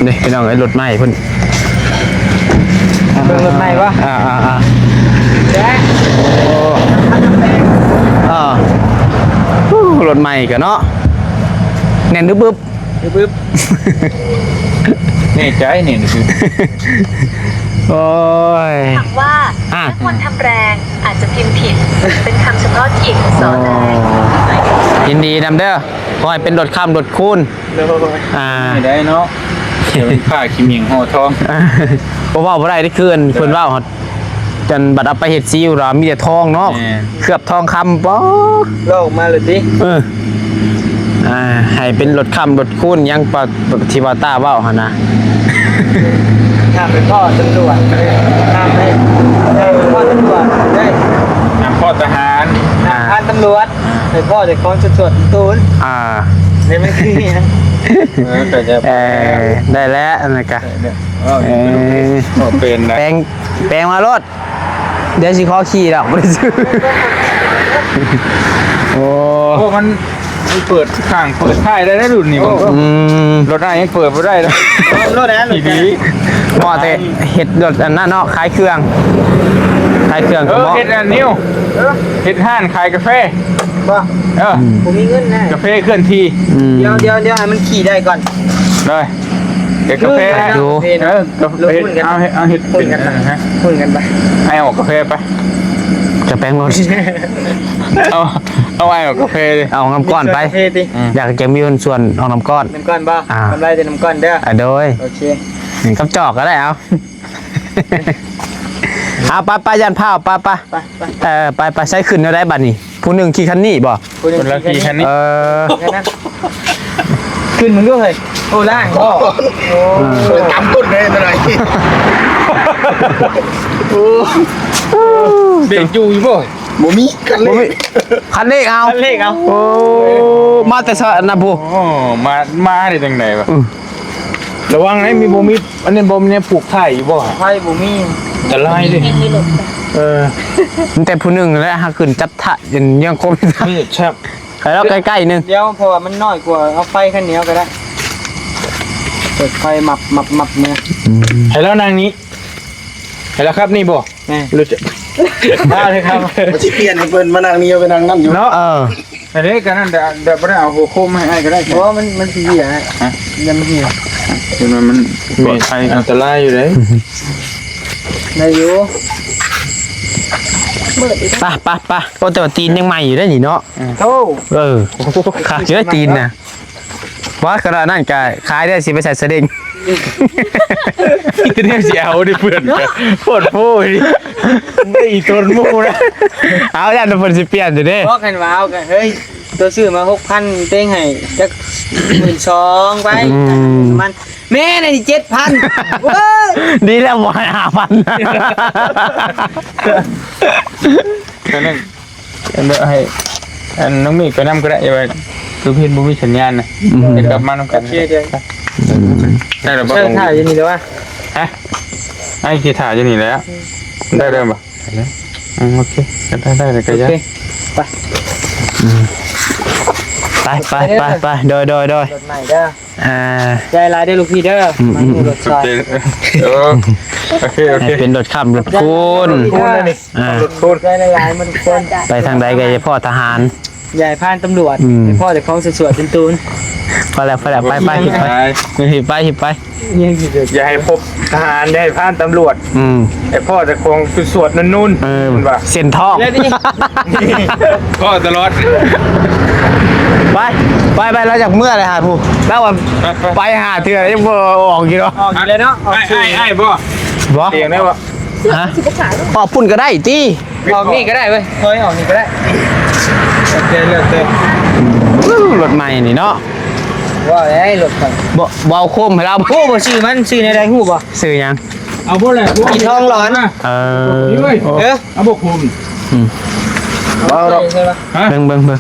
ເດ້ ພີ່ນ້ອງເອີຍ ລົດໃໝ່ເພິ່ນ. ເບິ່ງລົດໃໝ່ບໍ່? ອ່າໆໆ ໂອ້ ອ່າ ໂອ້ ລົດໃໝ່ກະເນາະ ແໜ້ນບຶບ. ບຶບ ແນ່ໃຈແນ່ນະ. ໂອ້ຍ ถามว่า ອ່ະ นักมนต์ทำแรง อาจจะพิมพ์ผิด เป็นคำเฉพาະถิ่น สอแดง อ๋อ ຍິນດີນຳເດີ ຂໍໃຫ້ເປັນລົດຄ້ຳລົດຄູນ ໂດຍ ອ່າ ໄດ້ເນາະ ເປັນຜ້າຂີ້ໝິງຫໍ່ທອງ ບໍ່ເວົ້າບໍ່ໄດ້ເດ້ ຄືອັນເພິ່ນເວົ້າ ອັນບັດເອົາໄປເຮັດຊີວລະມີແຕ່ທອງເນາະ ແມ່ນ ເຄືອບທອງຄຳ ປອດ ລອກມາເລີຍຕິ ເອີ ອ່າ ໃຫ້ເປັນລົດຄ້ຳລົດຄູນ ຫຍັງປະ ທີ່ວ່າຕາເວົ້າຫັ້ນນະ ຫ້າມໄປພໍ້ຕຳຫຼວດ ຫ້າມໄປ ຫ້າມໄປພໍ້ຕຳຫຼວດເດ້ ຫ້າມພໍ້ທະຫານ ຫ້າມຜ່ານຕຳຫຼວດ ໄປພໍ້ແຕ່ຂອງສວດໆຕູນ ອ່າ ໄດ້ໄໝ? ເອີ ກໍຈະ ເອີ ໄດ້ແລ້ວ ອັນນັ້ນກະ ເອີ ເອີ ເປັນນະ ແປງ ແປງມາໂລດ ດຽວຊິຂໍຂີ່ດອກ ບໍ່ໄດ້ຊື້ ໂອ້ ໂອ້ ມັນ ມັນເປີດຂ້າງເປີດທ້າຍໄດ້ເດ້ລຸ້ນນີ້ ໂອ້ ອືມ ລົດອ້າຍຍັງເປີດບໍ່ໄດ້ເດ້ ລົດອ້າຍ ດີ ເໝາະແຕ່ເຮັດລົດອັນນັ້ນເນາະ ຂາຍເຄື່ອງ ຂາຍເຄື່ອງ ເອີ ກໍເໝາະ ເຮັດອັນນີ້ ເອີ ເຮັດຮ້ານຂາຍກາແຟ ບໍ່ ເອີ ບໍ່ມີເງິນນະ ກາແຟເຄື່ອນທີ່ ອືມ ດຽວ ດຽວ ດຽວໃຫ້ມັນຂີ່ໄດ້ກ່ອນ ໄດ້ ເຮັດກາແຟ ເອີ ກາແຟ ເຮັດ ເອົາ ເຮັດ ເອົາເຮັດ ເປັນ ຫຸ້ນກັນໄປ ຫຸ້ນກັນໄປ ອ້າຍອອກກາແຟໄປ ຈະແປງລົດ ເອົາ ເອົາອ້າຍອອກກາແຟເດ້ ເອົານ້ຳກ້ອນໄປ ກາແຟຕິ ອືມ ຢາກຈະມີຫຸ້ນສ່ວນອອກນ້ຳກ້ອນ ນ້ຳກ້ອນບໍ່ ອ່າ ກຳໄລແຕ່ນ້ຳກ້ອນເດີ ອ່າ ໂດຍ ໂອເຄ ກັບຈອກກໍໄດ້ ເອົາ ເອົາ ໄປ ໄປ ຢ້ານພ້າວ ໄປ ໄປ ໄປ ໄປ ເອີ ໄປ ໄປ ໃຊ້ຂຶ້ນແນວໃດບັດນີ້ ຜູ້ໜຶ່ງຂີ່ຄັນນີ້ບໍ່? ຄົນລະຂີ່ຄັນນີ້ ເອີ ຂຶ້ນມຶງດ້ວຍ ໂອ້ ລ້າງບໍ່ ໂອ້ ເອີ ຕຳກົ້ນເລີຍຕົວໃດ ໂອ້ ເບຣກຢູ່ຢູ່ບໍ່? ບໍ່ມີ ຄັນເລກ ບໍ່ມີ ຄັນເລກເອົາ ຄັນເລກເອົາ ໂອ້ ມາແຕ່ໃສນະຜູ້ ໂອ້ ມາ ມາໄດ້ຈັ່ງໃດວະ ອືມ ລະວັງໃຫ້ມີ ບໍ່ມີ ອັນນີ້ບໍ່ມີແນວຜູກຖ່າຍຢູ່ບໍ່? ໄຟບໍ່ມີ ອັນຕະລາຍເດ້ ເອີ ມີແຕ່ຜູ້ໜຶ່ງແຫຼະ ຫາຂຶ້ນຈັບຖ່າຍ ຍັງຄົບ ມີແຊບ ໃຫ້ລາວໃກ້ໆໜຶ່ງ ດຽວ ເພາະວ່າມັນນ້ອຍກວ່າ ເອົາໄຟຄັນດຽວກໍໄດ້ ເປີດໄຟມັບໆໆເມືອ ອືມ ໃຫ້ລາວນັ່ງນີ້ ໃຫ້ລາວຂັບນີ້ບໍ່? ແມ່ນ ຮູ້ຈັກ ໄດ້ເລີຍຄັບ ມັນຊິປ່ຽນໃຫ້ເພິ່ນມານັ່ງນີ້ ເອົາໄປນັ່ງນຳຢູ່ເນາະ ເອີ ອັນນີ້ກໍນັ້ນ ດຽວ ດຽວບໍ່ໄດ້ເອົາຫົວໂຄມມາໃຫ້ອ້າຍກໍໄດ້ ບໍ່ ມັນ ມັນຊິເຫຍ ຮະ ຍັງເຫຍ ເຫັນວ່າມັນປອດໄພ ອັນຕະລາຍຢູ່ເດ້ ໄດ້ຢູ່ ໄປ ໄປ ໄປ ໂອ້ ແຕ່ວ່າຕີນຍັງໃໝ່ຢູ່ເດ້ນີ້ເນາະ ໂອ້ ເອີ ຄັກຢູ່ເດ້ຕີນນະ ວ່າຂະໜາດນັ້ນກະຂາຍໄດ້ ຊິໄປໃສ່ສະເດັງ ມີແຕ່ແນວຊິເອົາເດ້ເພື່ອນ ໂພດໂພໄດ້ອີ່ຕົນໝູ່ນະ ເອົາ ຢ້ານເພິ່ນຊິປ່ຽນຢູ່ເດ້ ບອກກັນວ່າເອົາກະ ເຮີ້ຍ ໂຕຊື້ມາຫົກພັນ ເຕັງໃຫ້ຈັກໝື່ນສອງໄປ ອືມ ມັນ ແມ່ນອັນນີ້ເຈັດພັນ ໂອ້ຍ ດີແລ້ວບໍ່ໃຫ້ຫ້າພັນ ອັນນັ້ນ ອັນໃຫ້ ອັນນ້ອງມີໄປນຳກໍໄດ້ ຢ່າວ່າຄືເພິ່ນບໍ່ມີສັນຍານນະ ອືມ ໄດ້ກັບມານຳກັນ ໂອເຄ ໄດ້ແລ້ວບໍ່? ເອີ ຖ້າຢູ່ນີ້ແລ້ວວະ ຮະ ໄອ້ຊິຖ້າຢູ່ນີ້ແຫຼະ ໄດ້ແລ້ວບໍ່? ອືມ ໂອເຄ ກໍໄດ້ ໄດ້ແລ້ວກໍຢ່າ ໂອເຄ ໄປ ອືມ ໄປ ໄປ ໄປ ໄປ ໂດຍ ໂດຍ ໂດຍ ລົດໃໝ່ເດີ ອ່າ ໃຈຫຼາຍເດີລູກພີ່ເດີ ອືມ ມາ ອືມ ເຮັດລົດຊ່ອຍ ໂອເຄ ໂອເຄ ໃຫ້ເປັນລົດຄ້ຳລົດຄູນ ອ່າ ໃຈຫຼາຍໆ ມາທຸກຄົນ ໄປທາງໃດກໍຢ່າພໍ້ທະຫານ ຢ່າໃຫ້ຜ່ານຕຳຫຼວດ ອືມ ໃຫ້ພໍ້ແຕ່ຂອງສວດໆຕູນໆ ພໍແລ້ວ ພໍແລ້ວ ໄປ ໄປ ໄປ ໄປ ໄປ ຢ່າໃຫ້ພົບທະຫານ ຢ່າໃຫ້ຜ່ານຕຳຫຼວດ ອືມ ໃຫ້ພໍ້ແຕ່ຂອງສວດໆນຸ່ນໆ ເອີ ເຫັນບໍ່ ເສັ້ນທອງ ພໍ້ຕະຫຼອດ ໄປ ໄປ ໄປ ລາວຢາກເມືອແລ້ວຫາຜູ້ ລາວວ່າ ໄປ ໄປ ໄປຫາເທື່ອຍັງບໍ່ອອກຢູ່ເນາະ ອອກຢູ່ແລ້ວເນາະ ອ້າຍ ອ້າຍ ອ້າຍບໍ່ ບໍ່ ອອກໄດ້ບໍ່? ຮະ? ອອກພຸ້ນກໍໄດ້ຕິ ອອກນີ້ກໍໄດ້ເວີຍ ຖອຍອອກນີ້ກໍໄດ້ ໂອເຄ ແລ້ວແຕ່ ລົດໃໝ່ນີ້ເນາະ ວ່າໄດ້ລົດຂ້ອຍ ບໍ່ ບໍ່ເອົາໂຄມໃຫ້ລາວ ຮູ້ບໍ່ຊື່ມັນ ຊື່ແນວໃດຮູ້ບໍ່? ຊື່ຫຍັງ? ເອົາບໍ່ແຫຼະ ອີທອງຫຼອນ ເອີ ນີ້ເວີຍ ເອີ ເອົາບໍ່ໂຄມ ອືມ ເອົາດອກ ໃສ່ໃສ່ວະ ຮະ ເບິ່ງ ເບິ່ງ ເບິ່ງ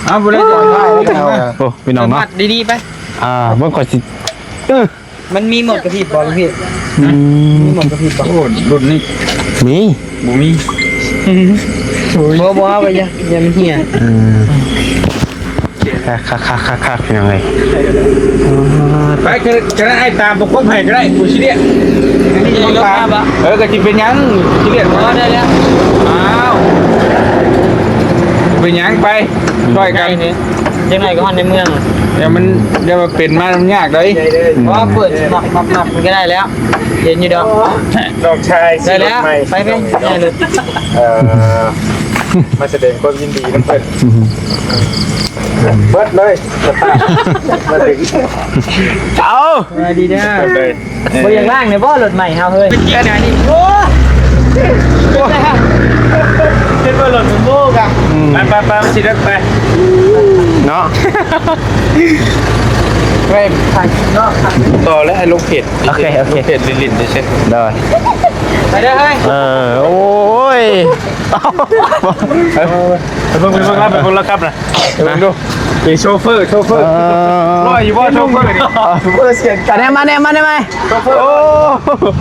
ເອົາບໍ່ໄດ້ ໂອ້ ພີ່ນ້ອງເນາະ ມັດດີໆໄປ ອ່າ ເບິ່ງຂ້ອຍຊິ ເອີ ມັນມີໝົດກະພິບບໍ່ລູກພີ່? ອືມ ມີໝົດກະພິບບໍ່? ໂອ້ ລຸ້ນນີ້ ມີ ບໍ່ມີ ບໍ່ ບໍ່ເອົາໄປ ຢ່າ ຢ່າມັນເຫຍ ເອີ ຄັກໆໆໆ ພີ່ນ້ອງເອີຍ ໄປ ຈະ ຈະໄດ້ອ້າຍຕາມປະກົບໃຫ້ກໍໄດ້ ກູຊິລຽກ ເອີ ກະຊິເປັນຫຍັງ ຊິລຽກ ບໍ່ໄດ້ແລ້ວ ອ້າວ ເປັນຫຍັງ ໄປ ຊ່ອຍກັນ ໄດ້ນີ້ ຈັ່ງໃດກໍຮອດໃນເມືອງ ດຽວມັນ ດຽວມັນເປັນມາ ມັນຍາກເດ້ ເພາະວ່າເປີດມັບໆມັບມັນກໍໄດ້ແລ້ວ ເຫັນຢູ່ດອກ ນ້ອງຊາຍ ໄດ້ແລ້ວ ຊື້ລົດໃໝ່ ໄປເພິ່ນ ເອີ ມາສະແດງຄວາມຍິນດີນຳເພິ່ນ ເບິດເລີຍ ສະພາບມາເຖິງ ເອົາ ສະບາຍດີເດີ ເບິດເລີຍ ບໍ່ຢາກລ້າງແດ່ບໍ່ ລົດໃໝ່ເຮົາເຮີ້ຍ ເປັນແນວນີ້ ໂອ້ ເປັນວ່າລົດມັນໂບກອະ ອືມ ໄປໆໆ ມັນຊິເດິກໄປ ເນາະ ໄປຖ່າຍຄລິບເນາະ ຕໍ່ແລ້ວໃຫ້ລົງເພຈ ໂອເຄ ໂອເຄ ເພຈຫຼິ້ນໆ ຊື່ໆ ໂດຍ ໄປເດີເຮີ້ຍ ເອີ ໂອ້ຍ ໄປເບິ່ງ ໄປເບິ່ງລະ ໄປເບິ່ງລະຄັບນະ ໄປເບິ່ງດູ ເປັນໂຊເຟີ ໂຊເຟີ ເອີ ຮ້ອຍຢູ່ບໍ່ໂຊເຟີນີ້ ໂຊເຟີສຽງກາງ ມາແນ່ ມາແນ່ ມາແນ່ ໂຊເຟີ ໂອ້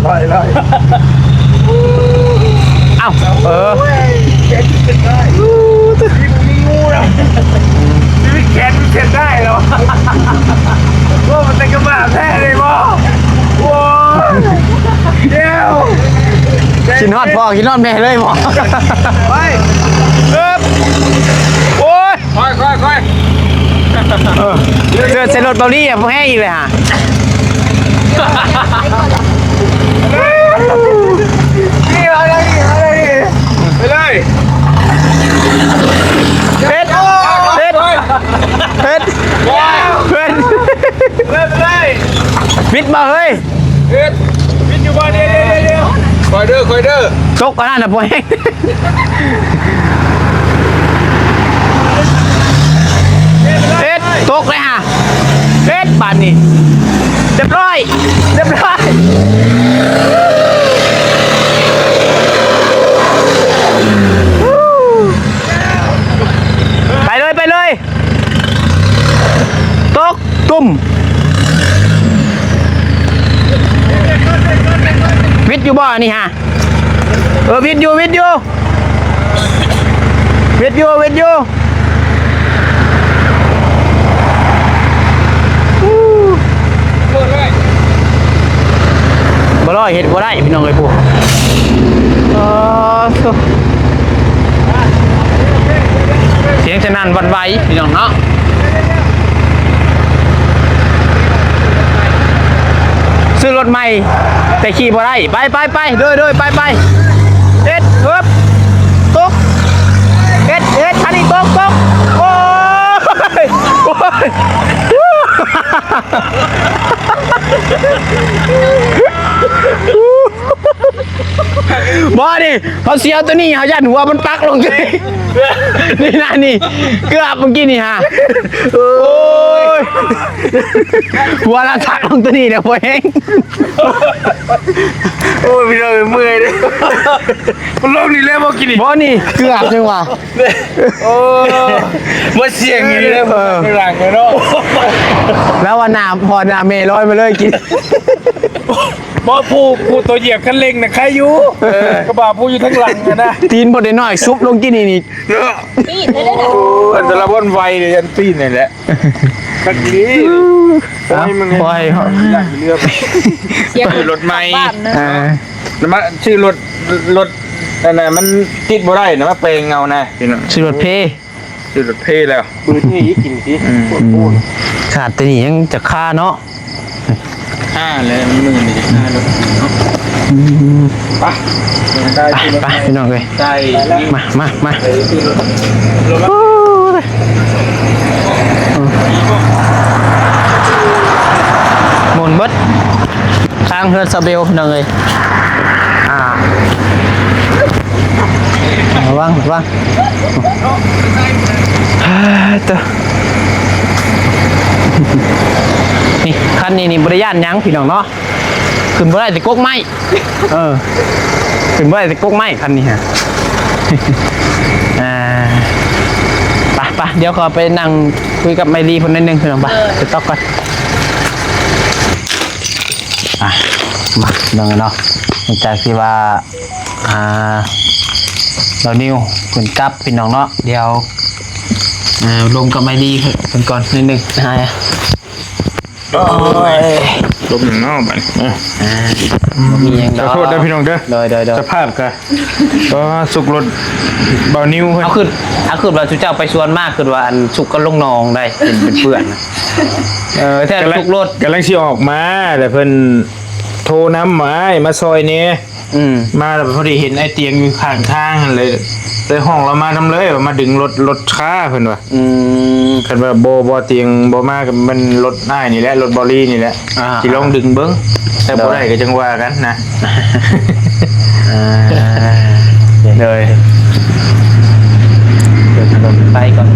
ຮ້ອຍ ຮ້ອຍ ເອົ້າ ເອີ ໂອ້ຍ ແຂນເປັນໄດ້ ມີ ມີງູນະ ຊີວິດແຂນເປັນໄດ້ເນາະ ໂອ້ ມັນເປັນກະບາບແທ້ເລີຍບໍ່ ໂອ້ຍ ດຽວ ຄິດຮອດພໍ່ຄິດຮອດແມ່ເລີຍບໍ່ ໄປ ເອີບ ໂອ້ຍ ຄ່ອຍໆໆ ເອີ ເກີດໃສ່ລົດເບົາລີ້ ບໍ່ແຮງອີກເລີຍຫາ ນີ້ ເອົາເລີຍ ນີ້ ເອົາເລີຍ ນີ້ ໄປເລີຍ ເຮັດ ເຮັດ ເຮັດ ເຮັດ ເຮັດ ເຮັດ ບິດບໍ່ເຮີ້ຍ ເຮັດ ບິດຢູ່ບໍ່ ດຽວ ດຽວ ດຽວ ຄ່ອຍເດີ ຄ່ອຍເດີ ຕົກອັນນັ້ນນະ ບໍ່ແຮງ ເຮັດ ຕົກເລີຍຫາ ເຮັດ ບາດນີ້ ຮຽບຮ້ອຍ ຮຽບຮ້ອຍ ໄປເລີຍ ໄປເລີຍ ຕົກ ຕຸ້ມ ວິດຢູ່ບໍ່ອັນນີ້ຫາ ເອີ ວິດຢູ່ ວິດຢູ່ ວິດຢູ່ ວິດຢູ່ ບໍ່ລອຍເຮັດບໍ່ໄດ້ພີ່ນ້ອງເອີຍ ຜູ້ ເອີ ສຽງສະໜັ່ນຫວັ່ນໄຫວພີ່ນ້ອງເນາະ. ຊື້ລົດໃໝ່ ແຕ່ຂີ່ບໍ່ໄດ້ ໄປ ໄປ ໄປ ໂດຍ ໂດຍ ໄປ ໄປ ເຮັດ ເຮີບ ຕົກ ເຮັດ ເຮັດ ຄັນນີ້ຕົກ ຕົກ ໂອ້ຍ ໂອ້ຍ ບໍ່ນີ້ ເຮົາຊິເອົາຕົວນີ້ ເຮົາຢ້ານຫົວມັນປັກລົງ ນີ້ນະ ນີ້ ເກືອບເມື່ອກີ້ນີ້ຫາ ໂອ້ຍ ຫົວລະທັກລົງຕົວນີ້ແຫຼະ ບໍ່ແຮງ ໂອ້ຍ ພີ່ນ້ອງເອີຍ ເມື່ອຍເດ້ ມັນລົງນີ້ແລ້ວບໍ່ກີ້ນີ້ ບໍ່ນີ້ ເກືອບຈັ່ງຫວາ ໂອ້ຍ ບໍ່ສຽງນີ້ເດ້ ເອີ ຫຼັງເນາະ ແລ້ວວ່າໜ້າພໍ່ໜ້າແມ່ລອຍມາເລີຍກີ້ ບໍ່ ຜູ້ ຜູ້ໂຕຢຽບຄັນເລັ່ງນະໄຄຢູ່ ເອີ ກະບະຜູ້ຢູ່ທາງຫຼັງຫັ້ນນະ ຕີນບໍ່ໄດ້ນ້ອຍ ຊຸບລົງກິນນີ້ ເນາະ ປີນໄດ້ເດ້ ໂອ້ ອັນຕະລາບ່ອນໄວເດ້ ອັນປີນນີ້ແຫຼະ ຄັກດີ ໂອ້ຍ ມັນ ໂອ້ຍ ຢາກເລືອກ ສຽງລົດໃໝ່ ອ່າ ມາຊື້ລົດ ລົດ ອັນນັ້ນມັນຕິດບໍ່ໄດ້ນະ ມາແປງເອົານະ ຊື້ລົດເພ ຊື້ລົດເພແລ້ວ ບືດນີ້ກິນຕິ ອືມ ຂາດແຕ່ນີ້ຍັງຈະຄາເນາະ ຄາແລ້ວມື້ນີ້ຈະຄາລົດເນາະ ອືມ ໄປ ໄປ ໄປພີ່ນ້ອງເອີຍ ໄປ ມາ ມາ ມາ ໂອ້ຍ ໝູນເບິດ ທາງເຮືອນຊາເບວ ພີ່ນ້ອງເອີຍ ອ່າ ລະວັງ ລະວັງ ເອີ ໂຕ ນີ້ ຄັນນີ້ນີ້ບໍ່ໄດ້ຢ້ານຫຍັງພີ່ນ້ອງເນາະ ຂຶ້ນບໍ່ໄດ້ແຕ່ກົກໄມ້ ເອີ ຂຶ້ນບໍ່ໄດ້ແຕ່ກົກໄມ້ຄັນນີ້ຫະ ອ່າ ໄປ ໄປ ດຽວຂໍໄປນັ່ງຄຸຍກັບໄມລີເພິ່ນໜ້ອຍໜຶ່ງ ພີ່ນ້ອງ ໄປ ເອີ ໄປຕອກກ່ອນ ອ່ະ ມາ ພີ່ນ້ອງເນາະ ຫຼັງຈາກທີ່ວ່າ ອ່າ ລາວນິວເພິ່ນກັບ ພີ່ນ້ອງເນາະ ດຽວ ອ່າ ລົມກັບໄມລີເພິ່ນກ່ອນໜ້ອຍໜຶ່ງ ໂອ້ຍ ລົມເນາະບັດນີ້ ອ່າ ບໍ່ມີຫຍັງດອກ ຂໍໂທດເດີພີ່ນ້ອງເດີ ໂດຍໆໆ ສະພາບກະ ກໍສຸກລົດບ່າວນິວເພິ່ນ ເຮົາຄິດ ເຮົາຄິດວ່າຊຸມເຈົ້າໄປສວນມາ ຄິດວ່າອັນສຸກກັນລົງໜອງໄດ໋ ເປັນ ເປັນເປື້ອນ ເອີ ແທ້ສຸກລົດ ກຳລັງຊິອອກມາ ແລ້ວເພິ່ນໂທນຳວ່າ ອ້າຍ ມາຊ່ອຍແດ່ ອືມ ມາແລ້ວພໍດີເຫັນອ້າຍຕຽງຢູ່ຂ້າງທາງຫັ້ນເລີຍ ເລີຍຮ້ອງລາວມານຳເລີຍ ວ່າມາດຶງລົດ ລົດຄາ ເພິ່ນວ່າ. ອືມ ຄັນວ່າບໍ່ ບໍ່ຕຽງບໍ່ມາ ກໍແມ່ນລົດອ້າຍນີ້ແຫຼະ ລົດບອລລີນີ້ແຫຼະ ອ່າ ຊິລອງດຶງເບິ່ງ ແຕ່ບໍ່ໄດ້ກໍຈັ່ງວ່າກັນນະ. ອ່າ ໂດຍ ເດີນຖະໜົນໄປກ່ອນ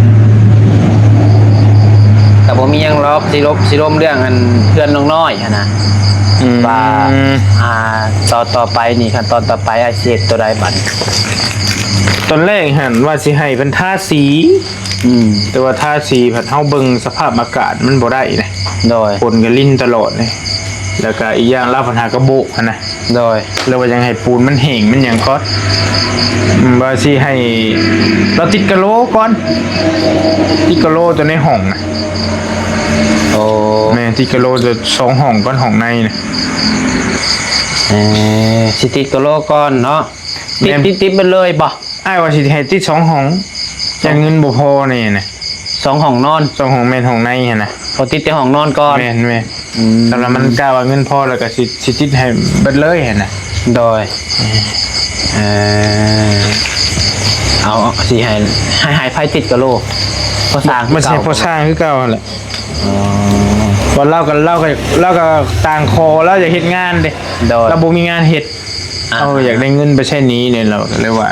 ກໍບໍ່ມີຫຍັງຫຼອກ ຊິລົມ ຊິລົມເລື່ອງອັນເຮືອນນ້ອງນ້ອຍຫັ້ນນະ ອືມ ວ່າ ອ່າ ຕໍ່ ຕໍ່ໄປນີ້ ຂັ້ນຕອນຕໍ່ໄປອ້າຍຊິເຮັດໂຕໃດບັດ? ຕອນແລກຫັ້ນວ່າຊິໃຫ້ເພິ່ນທາສີ ອືມ ແຕ່ວ່າທາສີພັດເຮົາເບິ່ງສະພາບອາກາດມັນບໍ່ໄດ້ເດ້ ໂດຍ ຝົນກໍລິນຕະຫຼອດເດ້ ແລ້ວກໍອີກຢ່າງລາວພັດຫາກະໂບກຫັ້ນນະ ໂດຍ ແລ້ວວ່າຍັງໃຫ້ປູນມັນແຫ້ງມັນຫຍັງກ່ອນ ອືມ ວ່າຊິໃຫ້ລາວຕິດກະໂຫຼກ່ອນ ຕິດກະໂຫຼຕົວໃນຫ້ອງນະ ໂອ້ ແມ່ນ ຕິດກະໂຫຼຕົວສອງຫ້ອງກ່ອນ ຫ້ອງໃນນະ ເອີ ຊິຕິດກະໂຫຼກ່ອນເນາະ ຕິດ ແມ່ນ ຕິດ ຕິດເບິດເລີຍບໍ່? ອ້າຍວ່າຊິໃຫ້ຕິດສອງຫ້ອງ ສອງ ຢ້ານເງິນບໍ່ພໍແນ່ນະ ສອງຫ້ອງນອນ ສອງຫ້ອງ ແມ່ນຫ້ອງໃນຫັ້ນນະ ເອົາຕິດແຕ່ຫ້ອງນອນກ່ອນ ແມ່ນ ແມ່ນ ອືມ ສຳລັບມັນກະວ່າເງິນພໍແລ້ວກໍຊິ ຊິຕິດໃຫ້ເບິດເລີຍຫັ້ນນະ ໂດຍ ເອີ ເອົາ ເອົາ ຊິໃຫ້ ໃຫ້ ໃຫ້ໃຜຕິດກະໂຫຼ ພໍ່ຊ່າງ ມັນຊິໃຫ້ພໍ່ຊ່າງຄືເກົ່າຫັ້ນແຫຼະ ອໍ ວ່າລາວກໍ ລາວກໍ ລາວກໍຕ່າງຂໍ ລາວຢາກເຮັດງານເດ້ ໂດຍ ລາວບໍ່ມີງານເຮັດ ອ່າ ເຮົາຢາກໄດ້ເງິນໄປໃຊ້ໜີ້ນີ້ ລາວກໍເລີຍວ່າ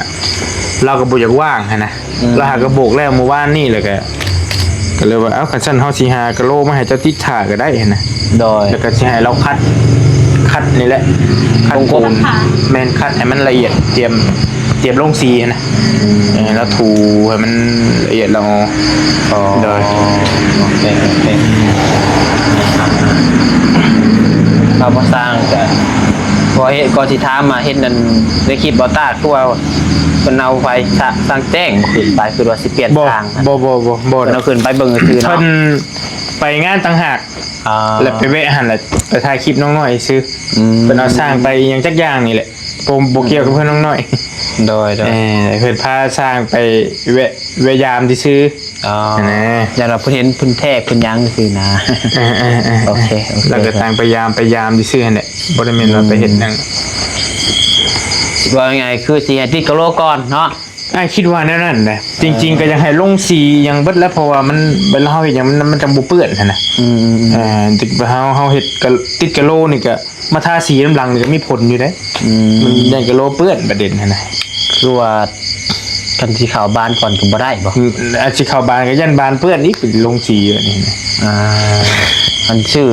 ລາວກໍບໍ່ຢາກວ່າງຫັ້ນນະ ອືມ ລາວຫາກະໂບກແລ້ວມື້ວານນີ້ ແລ້ວກໍ ກໍເລີຍວ່າ ເອົ້າ ຄັນຊັ້ນເຮົາຊິຫາກະໂຫຼມາໃຫ້ເຈົ້າຕິດຖ້າກໍໄດ້ຫັ້ນນະ ໂດຍ ແລ້ວກໍຊິໃຫ້ລາວຄັດ ຄັດນີ້ແຫຼະ ຄັດປູນ ແມ່ນ ຄັດໃຫ້ມັນລະອຽດ ຕຽມ ຕຽມລົງສີຫັ້ນນະ ອືມ ເອີ ແລ້ວຖູໃຫ້ມັນລະອຽດລະອໍ ອໍ ໂດຍ ໂອເຄ ໂອເຄ ລາວບໍ່ສ້າງກະ ພໍເຮັດ ກໍຊິຖາມມາເຮັດນັ້ນ ໃນຄລິບບໍ່ຕາ ຄືວ່າເພິ່ນເອົາໄຟສະ ສ້າງແຈ້ງຂຶ້ນໄປ ຄືວ່າຊິປ່ຽນທາງ ບໍ່ ບໍ່ ບໍ່ ບໍ່ ເພິ່ນເອົາຂຶ້ນໄປເບິ່ງຊື່ໆເນາະ ເພິ່ນໄປງານຕ່າງຫາກ ອ່າ ແລ້ວໄປແວະຫັ້ນແຫຼະ ໄປຖ່າຍຄລິບນ້ອງນ້ອຍຊື່ ອືມ ເພິ່ນເອົາຊ່າງໄປອີ່ຫຍັງຈັກຢ່າງນີ້ແຫຼະ ບໍ່ ບໍ່ກ່ຽວກັບເຮືອນນ້ອງນ້ອຍ ໂດຍ ໂດຍ ເອີ ເພິ່ນພາຊ່າງໄປແວະ ແວະຢາມຊື່ໆ ອໍ ຫັ້ນນະ ຢ້ານວ່າເພິ່ນເຫັນເພິ່ນແທກເພິ່ນຫຍັງຊື່ນະ ເອີໆໆ ໂອເຄ ໂອເຄ ແລ້ວກໍຕ່າງໄປຢາມ ໄປຢາມຊື່ໆຫັ້ນແຫຼະ ບໍ່ໄດ້ແມ່ນວ່າໄປເຮັດຫຍັງ ອືມ ວ່າງ່າຍໆ ຄືຊິໃຫ້ຕິດກະໂຫຼກ່ອນເນາະ ອ້າຍຄິດວ່າແນວນັ້ນນະ ຈິງໆ ອ່າ ກໍຢາກໃຫ້ລົງສີຫຍັງເບິດແຫຼະ ເພາະວ່າມັນ ເວລາເຮົາເຮັດຫຍັງ ມັນ ມັນຈັ່ງບໍ່ເປື້ອນຫັ້ນນະ ອືມໆໆ ເອີ ເຮົາ ເຮົາເຮັດກະ ຕິດກະໂຫຼນີ້ກໍມາທາສີນຳຫຼັງນີ້ກໍມີຜົນຢູ່ເດ້ ອືມ ມັນຢ້ານກະໂຫຼເປື້ອນ ປະເດັນຫັ້ນນະ ຄືວ່າ ຄັນຊິເຂົ້າບານກ່ອນກໍບໍ່ໄດ້ບໍ່? ອືມ ອາດຊິເຂົ້າບານກໍຢ້ານບານເປື້ອນອີກ ລົງສີແບບນີ້ນະ ອ່າ ອັນຊື້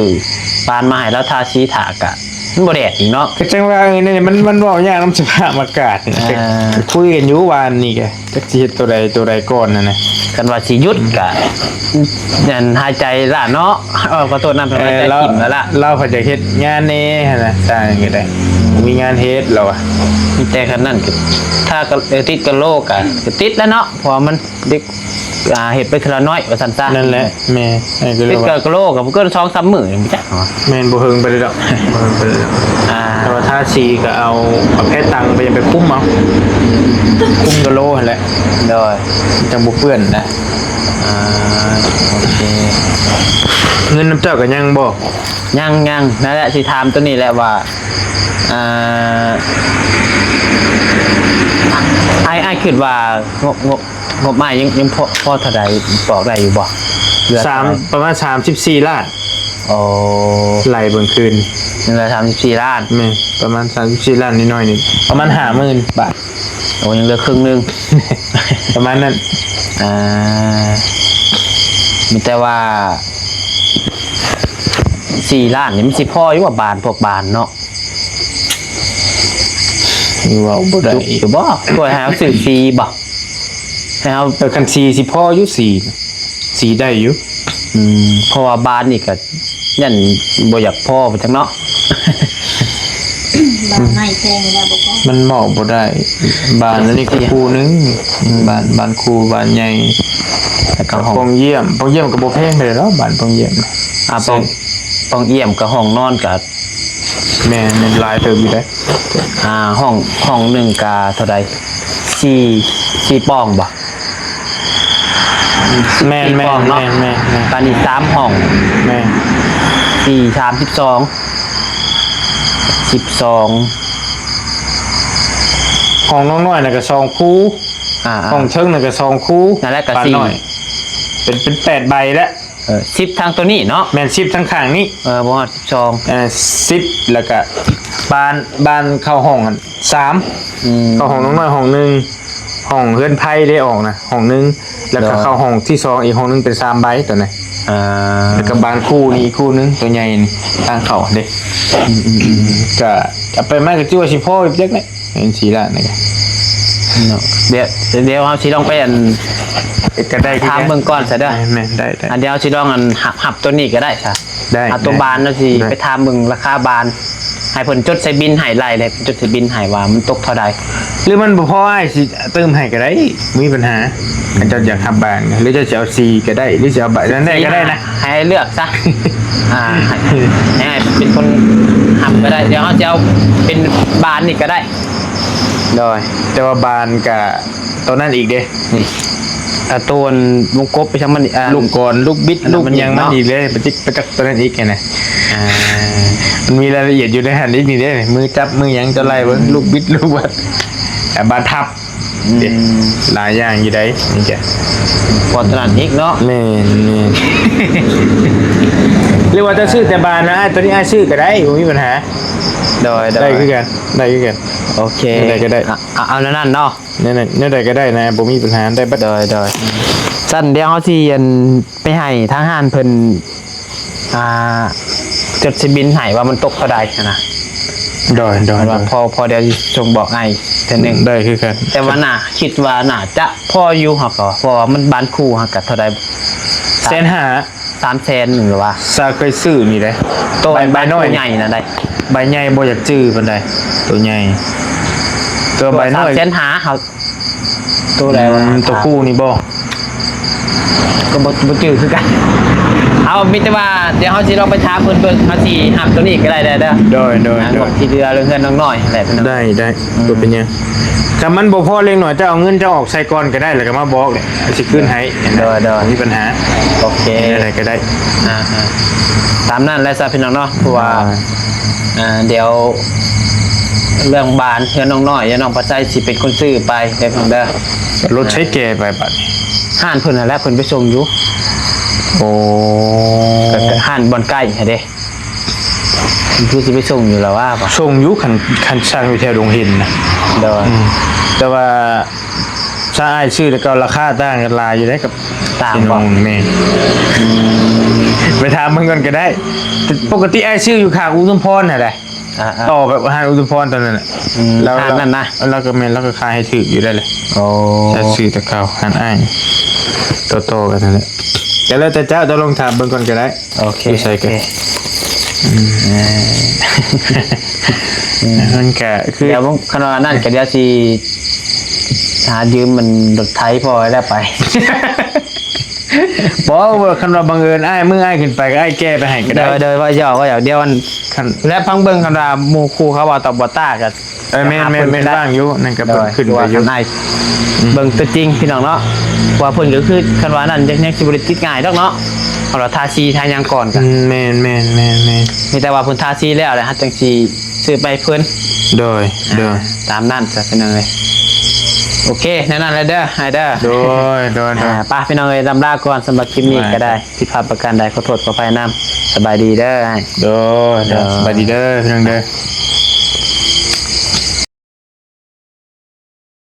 ບານມາໃຫ້ລາວທາສີຖ້າກະ ມັນບໍ່ແດດອີກເນາະ ກໍຈັ່ງວ່າ ເອີ ນີ້ມັນ ມັນເວົ້າຍາກນຳສະພາບອາກາດນີ້ ອ່າ ກໍຄຸຍກັນຢູ່ວານນີ້ກະ ຈັກຊິເຮັດໂຕໃດໂຕໃດກ່ອນຫັ້ນນະ ຄັນວ່າຊິຢຸດກະ ອືມ ອັນຫາຍໃຈລ້າເນາະ ເອີ ຂໍໂທດນຳ ເອີ ຫາຍໃຈ ລາວ ຖິ້ມແລ້ວລະ ລາວກໍຢາກເຮັດງານແດ່ຫັ້ນນະ ສ້າງກໍໄດ້ ອືມ ບໍ່ມີງານເຮັດລາວວ່າ ມີແຕ່ຄັນນັ້ນກໍ ຖ້າກໍ ເອີ ຕິດກະໂຫຼກະ ກໍຕິດແລ້ວເນາະ ເພາະວ່າມັນ ເດັກ ອ່າ ເຮັດໄປເທື່ອລະໜ້ອຍວ່າຊັ້ນຊະ ນັ້ນແຫຼະ ແມ່ ອັນນີ້ກໍເລີຍວ່າ ເຮັດກະໂຫຼກໍບໍ່ເກີນສອງສາມມື້ນີ້ບໍ່ຈັກ ແມ່ນ ບໍ່ເຫິງປານໃດດອກ ບໍ່ເຫິງປານໃດດອກ ອ່າ ແຕ່ວ່າທາສີກໍເອົາ ເອົາແພຕັງໄປ ໄປຄຸມເອົາ ຄຸມກະໂຫຼຫັ້ນແຫຼະ ໂດຍ ມັນຈັ່ງບໍ່ເປື້ອນນະ ອ່າ ໂອເຄ ເງິນນຳເຈົ້າກໍຍັງບໍ່? ຍັງ ຍັງ ນັ້ນແຫຼະ ຊິຖາມໂຕນີ້ແຫຼະວ່າ ອ່າ ອ້າຍ ອ້າຍຄິດວ່າ ງົບ ງົບ ງົບອ້າຍຍັງ ຍັງພໍ ພໍເທົ່າໃດ ບອກໄດ້ຢູ່ບໍ່? ເຫຼືອ ສາມ ປະມານສາມສິບສີ່ລ້ານ ໂອ້ ໄລ່ເບິ່ງຄືນ ຍັງເຫຼືອສາມສິບສີ່ລ້ານ ແມ່ນ ປະມານສາມສິບສີ່ລ້ານໜ້ອຍໆ ນີ້ ປະມານຫ້າໝື່ນບາດ ໂອ້ ຍັງເຫຼືອເຄິ່ງໜຶ່ງ ປະມານນັ້ນ ອ່າ ມີແຕ່ວ່າ ສີ່ລ້ານນີ້ມັນຊິພໍຢູ່ວ່າ ບານ ພວກບານເນາະ? ເວົ້າບໍ່ໄດ້ອີກ ຢູ່ບໍ່? ຊ່ວຍໃຫ້ເຮົາຊື້ສີບໍ່? ໃຫ້ເຮົາ ເອີ ຄັນສີຊິພໍຢູ່ ສີ ສີໄດ້ຢູ່ ອືມ ເພາະວ່າບານນີ້ກໍຢ້ານບໍ່ຢາກພໍໄປຈັກເນາະ ບານໃໝ່ແພງແລ້ວບໍ່ພໍ ມັນເວົ້າບໍ່ໄດ້ ບານອັນນີ້ກໍຄູ່ໜຶ່ງ ອືມ ບານ ບານຄູ່ ບານໃຫຍ່ ແລ້ວກໍຫ້ອງ ປ່ອງຢ້ຽມ ປ່ອງຢ້ຽມກໍບໍ່ແພງປານໃດດອກ ບານປ່ອງຢ້ຽມ ອ່າ ປ່ອງ ປ່ອງຢ້ຽມກັບຫ້ອງນອນກໍ ແມ່ນ ແມ່ນຫຼາຍເຕີບຢູ່ເດ້ ອ່າ ຫ້ອງ ຫ້ອງໜຶ່ງກະເທົ່າໃດ ສີ່ ສີ່ປ່ອງບໍ່? ແມ່ນ ສີ່ປ່ອງເນາະ ແມ່ນ ແມ່ນ ແມ່ນ ບາດນີ້ສາມຫ້ອງ ແມ່ນ ສີ່ ສາມ ສິບສອງ ສິບສອງ ຫ້ອງນ້ອງນ້ອຍນະກະສອງຄູ່ ອ່າໆ ຫ້ອງເທິງນັ້ນກໍສອງຄູ່ ນັ້ນແຫຼະກໍ ບານ ສີ່ ນ້ອຍ ເປັນ ເປັນແປດໃບແລ້ວ. ເອີ ສິບທາງໂຕນີ້ເນາະ. ແມ່ນ ສິບທາງຂ້າງນີ້. ເອີ ບໍ່ຮອດສິບສອງ. ເອີ ສິບ ແລ້ວກະບານ ບານເຂົ້າຫ້ອງຫັ້ນສາມ. ອືມ ເຂົ້າຫ້ອງນ້ອງນ້ອຍຫ້ອງໜຶ່ງ ຫ້ອງເຮືອນໃຜໄດ້ອອກນະຫ້ອງໜຶ່ງ ແລ້ວກະ ໂດຍ ເຂົ້າຫ້ອງທີສອງອີກຫ້ອງໜຶ່ງ ເປັນສາມໃບໂຕນັ້ນ. ອ່າ ແລ້ວກະບານຄູ່ນີ້ອີກຄູ່ໜຶ່ງ ໂຕໃຫຍ່ນີ້ ທາງເຂົ້າເດ້. ອືມໆໆ ກະເອົາໄປມາກະຈື່ວ່າຊິພໍຢູ່ຈັກແຫຼະ. ເປັນສີ່ລ້ານນີ້ກະເນາະ. ດຽວ ດຽວເຮົາຊິລອງໄປອັນ ກໍໄດ້ຄືກັນ ຖາມເບິ່ງກ່ອນຊະເດີ. ແມ່ນໆ ໄດ້ໆ ອັນດຽວເຮົາຊິລອງອັນຮັບ ຮັບໂຕນີ້ກໍໄດ້ຊະ. ໄດ້ ເອົາໂຕບານເຮົາຊິໄປຖາມເບິ່ງລາຄາບານ ໃຫ້ເພິ່ນຈົດໃສ່ບິນໃຫ້ ໄລ່ເລີຍ ຈົດໃສ່ບິນໃຫ້ວ່າມັນຕົກເທົ່າໃດ. ຫຼືມັນບໍ່ພໍ ອ້າຍຊິຕື່ມໃຫ້ກໍໄດ້ ບໍ່ມີບັນຫາ. ຄັນເຈົ້າຢາກຮັບບານ ຫຼືເຈົ້າຊິເອົາສີ່ກໍໄດ້ ຫຼືຊິເອົາບານນັ້ນໄດ້ກໍໄດ້ນະ ໃຫ້ເລືອກຊະ. ອ່າ ໃຫ້ ໃຫ້ເປັນຄົນຮັບກໍໄດ້ ດຽວເຮົາຊິເອົາເປັນບານນີ້ກໍໄດ້. ໂດຍ ແຕ່ວ່າບານກະໂຕນັ້ນອີກເດ້ ນີ້ ອ່າ ໂຕອັນວົງກົບໄປທາງມັນນີ້ ອ່າ ລູກກອນ ລູກບິດ ອັນນັ້ນ ລູກຫຍັງມັນອີກເດ້ ໄປຕິດໄປກັບໂຕນັ້ນອີກຫັ້ນນະ. ອ່າ ມັນມີລາຍລະອຽດຢູ່ໃນຫັ້ນອີກນີ້ເດ້ ມືຈັບມືຫຍັງ ເຈົ້າໄລ່ເບິ່ງ ອືມ ລູກບິດ ລູກວັດ ອ່າ ບານທັບ ອືມ ເດ້ ຫຼາຍຢ່າງຢູ່ໃດ໋ນີ້ກະ ພໍຖະໜັດອີກເນາະ. ແມ່ນໆ ຫຼືວ່າຈະຊື້ແຕ່ບານນະ ອ້າຍ ໂຕນີ້ອ້າຍຊື້ກໍໄດ້ ບໍ່ມີບັນຫາ. ໂດຍໆ ໄດ້ຄືກັນ ໄດ້ຄືກັນ. ໂອເຄ ໄດ້ກໍໄດ້ ເອົາ ເອົາແນວນັ້ນເນາະ. ແນວໃດ ແນວໃດກໍໄດ້ນະ ບໍ່ມີບັນຫາ ໄດ້ເບິດ. ໂດຍໆ ຊັ້ນດຽວເຮົາຊິ ອັນ ໄປໃຫ້ທາງຮ້ານເພິ່ນ ອ່າ ຈົດຊິບິນໃຫ້ວ່າມັນຕົກເທົ່າໃດຫັ້ນນະ. ໂດຍໆ ວ່າພໍ ພໍດຽວຊິສົ່ງບອກອ້າຍເທື່ອໜຶ່ງ. ໄດ້ຄືກັນ ແຕ່ວ່າໜ້າ ຄິດວ່າໜ້າຈະພໍຢູ່ ເຮົາກໍ ເພາະວ່າມັນບານຄູ່ ເຮົາກໍເທົ່າໃດ ແສນຫ້າ ສາມແສນ ຫຼືວ່າ ຊາເຄີຍຊື້ນີ້ເດ້ ໂຕ ໃບ ໃບນ້ອຍ ໂຕໃຫຍ່ນະໄດ້ ໃບໃຫຍ່ບໍ່ຢາກຈື່ປານໃດ ໂຕໃຫຍ່ ແຕ່ວ່າໃບນ້ອຍ ສາມແສນຫ້າ ເຮົາ ໂຕໃດວະ ອືມ ໂຕຄູ່ນີ້ບໍ່ ກໍບໍ່ ບໍ່ຈື່ຄືກັນ. ເອົາ ມີແຕ່ວ່າດຽວເຮົາຊິລອງໄປຖາມເພິ່ນເບິ່ງ ເຮົາຊິຮັບໂຕນີ້ກໍໄດ້ເດີ. ໂດຍໆ ອ່າ ເລື່ອງທີ່ເຫຼືອເລື່ອງເຮືອນນ້ອງນ້ອຍແຫຼະພີ່ນ້ອງ. ໄດ້ ໄດ້ ອືມ ບໍ່ເປັນຫຍັງ. ຖ້າມັນບໍ່ພໍເລັກນ້ອຍ ເຈົ້າເອົາເງິນເຈົ້າອອກໃສ່ກ່ອນກໍໄດ້ ແລ້ວກໍມາບອກເລີຍ ຊິຄືນໃຫ້. ໂດຍໆ ບໍ່ມີບັນຫາ. ໂອເຄ ແນວໃດກໍໄດ້. ອ່າໆ ຕາມນັ້ນແຫຼະຊະພີ່ນ້ອງເນາະ ເພາະວ່າ ອ່າ ອ່າ ດຽວເລື່ອງບານເຮືອນນ້ອງນ້ອຍ ດຽວນ້ອງປະໄຈຊິເປັນຄົນຊື້ໄປເດີພີ່ນ້ອງເດີ. ລົດໃຊ້ແກ່ໄປບາດນີ້ ຮ້ານເພິ່ນຫັ້ນແຫຼະ ເພິ່ນໄປສົ່ງຢູ່. ໂອ້ ກໍ ກໍຮ້ານບ່ອນໃກ້ຫັ້ນເດ້ ເພິ່ນຄືຊິໄປສົ່ງຢູ່ລະວ່າ ສົ່ງຢູ່ ຄັນ ຄັນສັ່ງຢູ່ແຖວດົງເຫັນນະ. ໂດຍ ອືມ ແຕ່ວ່າ ຖ້າອ້າຍຊື້ແລ້ວກໍລາຄາຕ່າງກັນຫຼາຍຢູ່ເດ້ກັບ ຕ່າງບໍ່? ແມ່ນ ອືມ ໄປຖາມເພິ່ນກ່ອນກໍໄດ້. ປົກກະຕິອ້າຍຊື້ຢູ່ຂ້າງອຸທຸມພອນຫັ້ນແຫຼະ ອ່າໆ ຕໍ່ແບບຮ້ານອຸທຸມພອນຕອນນັ້ນນະ. ອືມ ແລ້ວຮ້ານນັ້ນນະ ແລ້ວກໍແມ່ນ ລາວກໍຂາຍໃຫ້ຖືກຢູ່ໄດ້ແຫຼະ. ໂອ້ ແຕ່ຊື້ແຕ່ເກົ່າຮ້ານອ້າຍ ຕໍ່ໆກັນຫັ້ນແຫຼະ. ກໍແລ້ວແຕ່ເຈົ້າ ເຈົ້າລອງຖາມເບິ່ງກ່ອນກໍໄດ້. ໂອເຄ ຢູ່ໃສກໍ ໂອເຄ ອືມ ເອີ ມັນກະຄື ດຽວ ຄັນວ່ານັ້ນກະດຽວຊິຫາຢືມມັນລົດໄຖພໍ່ແລ້ວໄປ. ບໍ່ ຄັນວ່າບັງເອີນອ້າຍ ມື້ອ້າຍຂຶ້ນໄປ ກໍອ້າຍແກ່ໄປໃຫ້ກໍໄດ້. ໂດຍ ໂດຍ ວ່າຫຍອກ ວ່າຫຍອກ ດຽວອັນ ຄັນ ແລະ ພັງເບິ່ງ ຄັນວ່າໝູ່ຄູ່ເຂົາເວົ້າຕອບບໍ່ຕາກໍ ເອີ ແມ່ນໆ ວ່າງຢູ່ ນັ້ນກໍເພິ່ນຂຶ້ນໄປຢູ່ ເບິ່ງຕົວຈິງພີ່ນ້ອງເນາະ ວ່າເພິ່ນກໍຄື ຄັນວ່ານັ້ນ ຍັງ ຍັງຊິບໍ່ໄດ້ຕິດງ່າຍດອກເນາະ ເພາະວ່າທາສີທາຫຍັງກ່ອນກໍ ອືມ ແມ່ນໆ ມີແຕ່ວ່າເພິ່ນທາສີແລ້ວ ແລ້ວເຮົາຈັ່ງຊິຊື້ໄປໃຫ້ເພິ່ນ. ໂດຍ ອ່າ ໂດຍ ຕາມນັ້ນຊະພີ່ນ້ອງເອີຍ. ໂອເຄ ແນວນັ້ນແຫຼະເດີ ອ້າຍເດີ. ໂດຍ ໂດຍ ໂດຍ ອ່າ ໄປພີ່ນ້ອງເອີຍ ລຳລາກ່ອນ ສຳລັບຄລິບນີ້ກໍໄດ້ ຜິດພາດປະການໃດ ຂໍໂທດຂໍອະໄພນຳ. ສະບາຍດີເດີອ້າຍ. ໂດຍ ໂດຍ ໂດຍ ສະບາຍດີເດີພີ່ນ້ອງເດີ.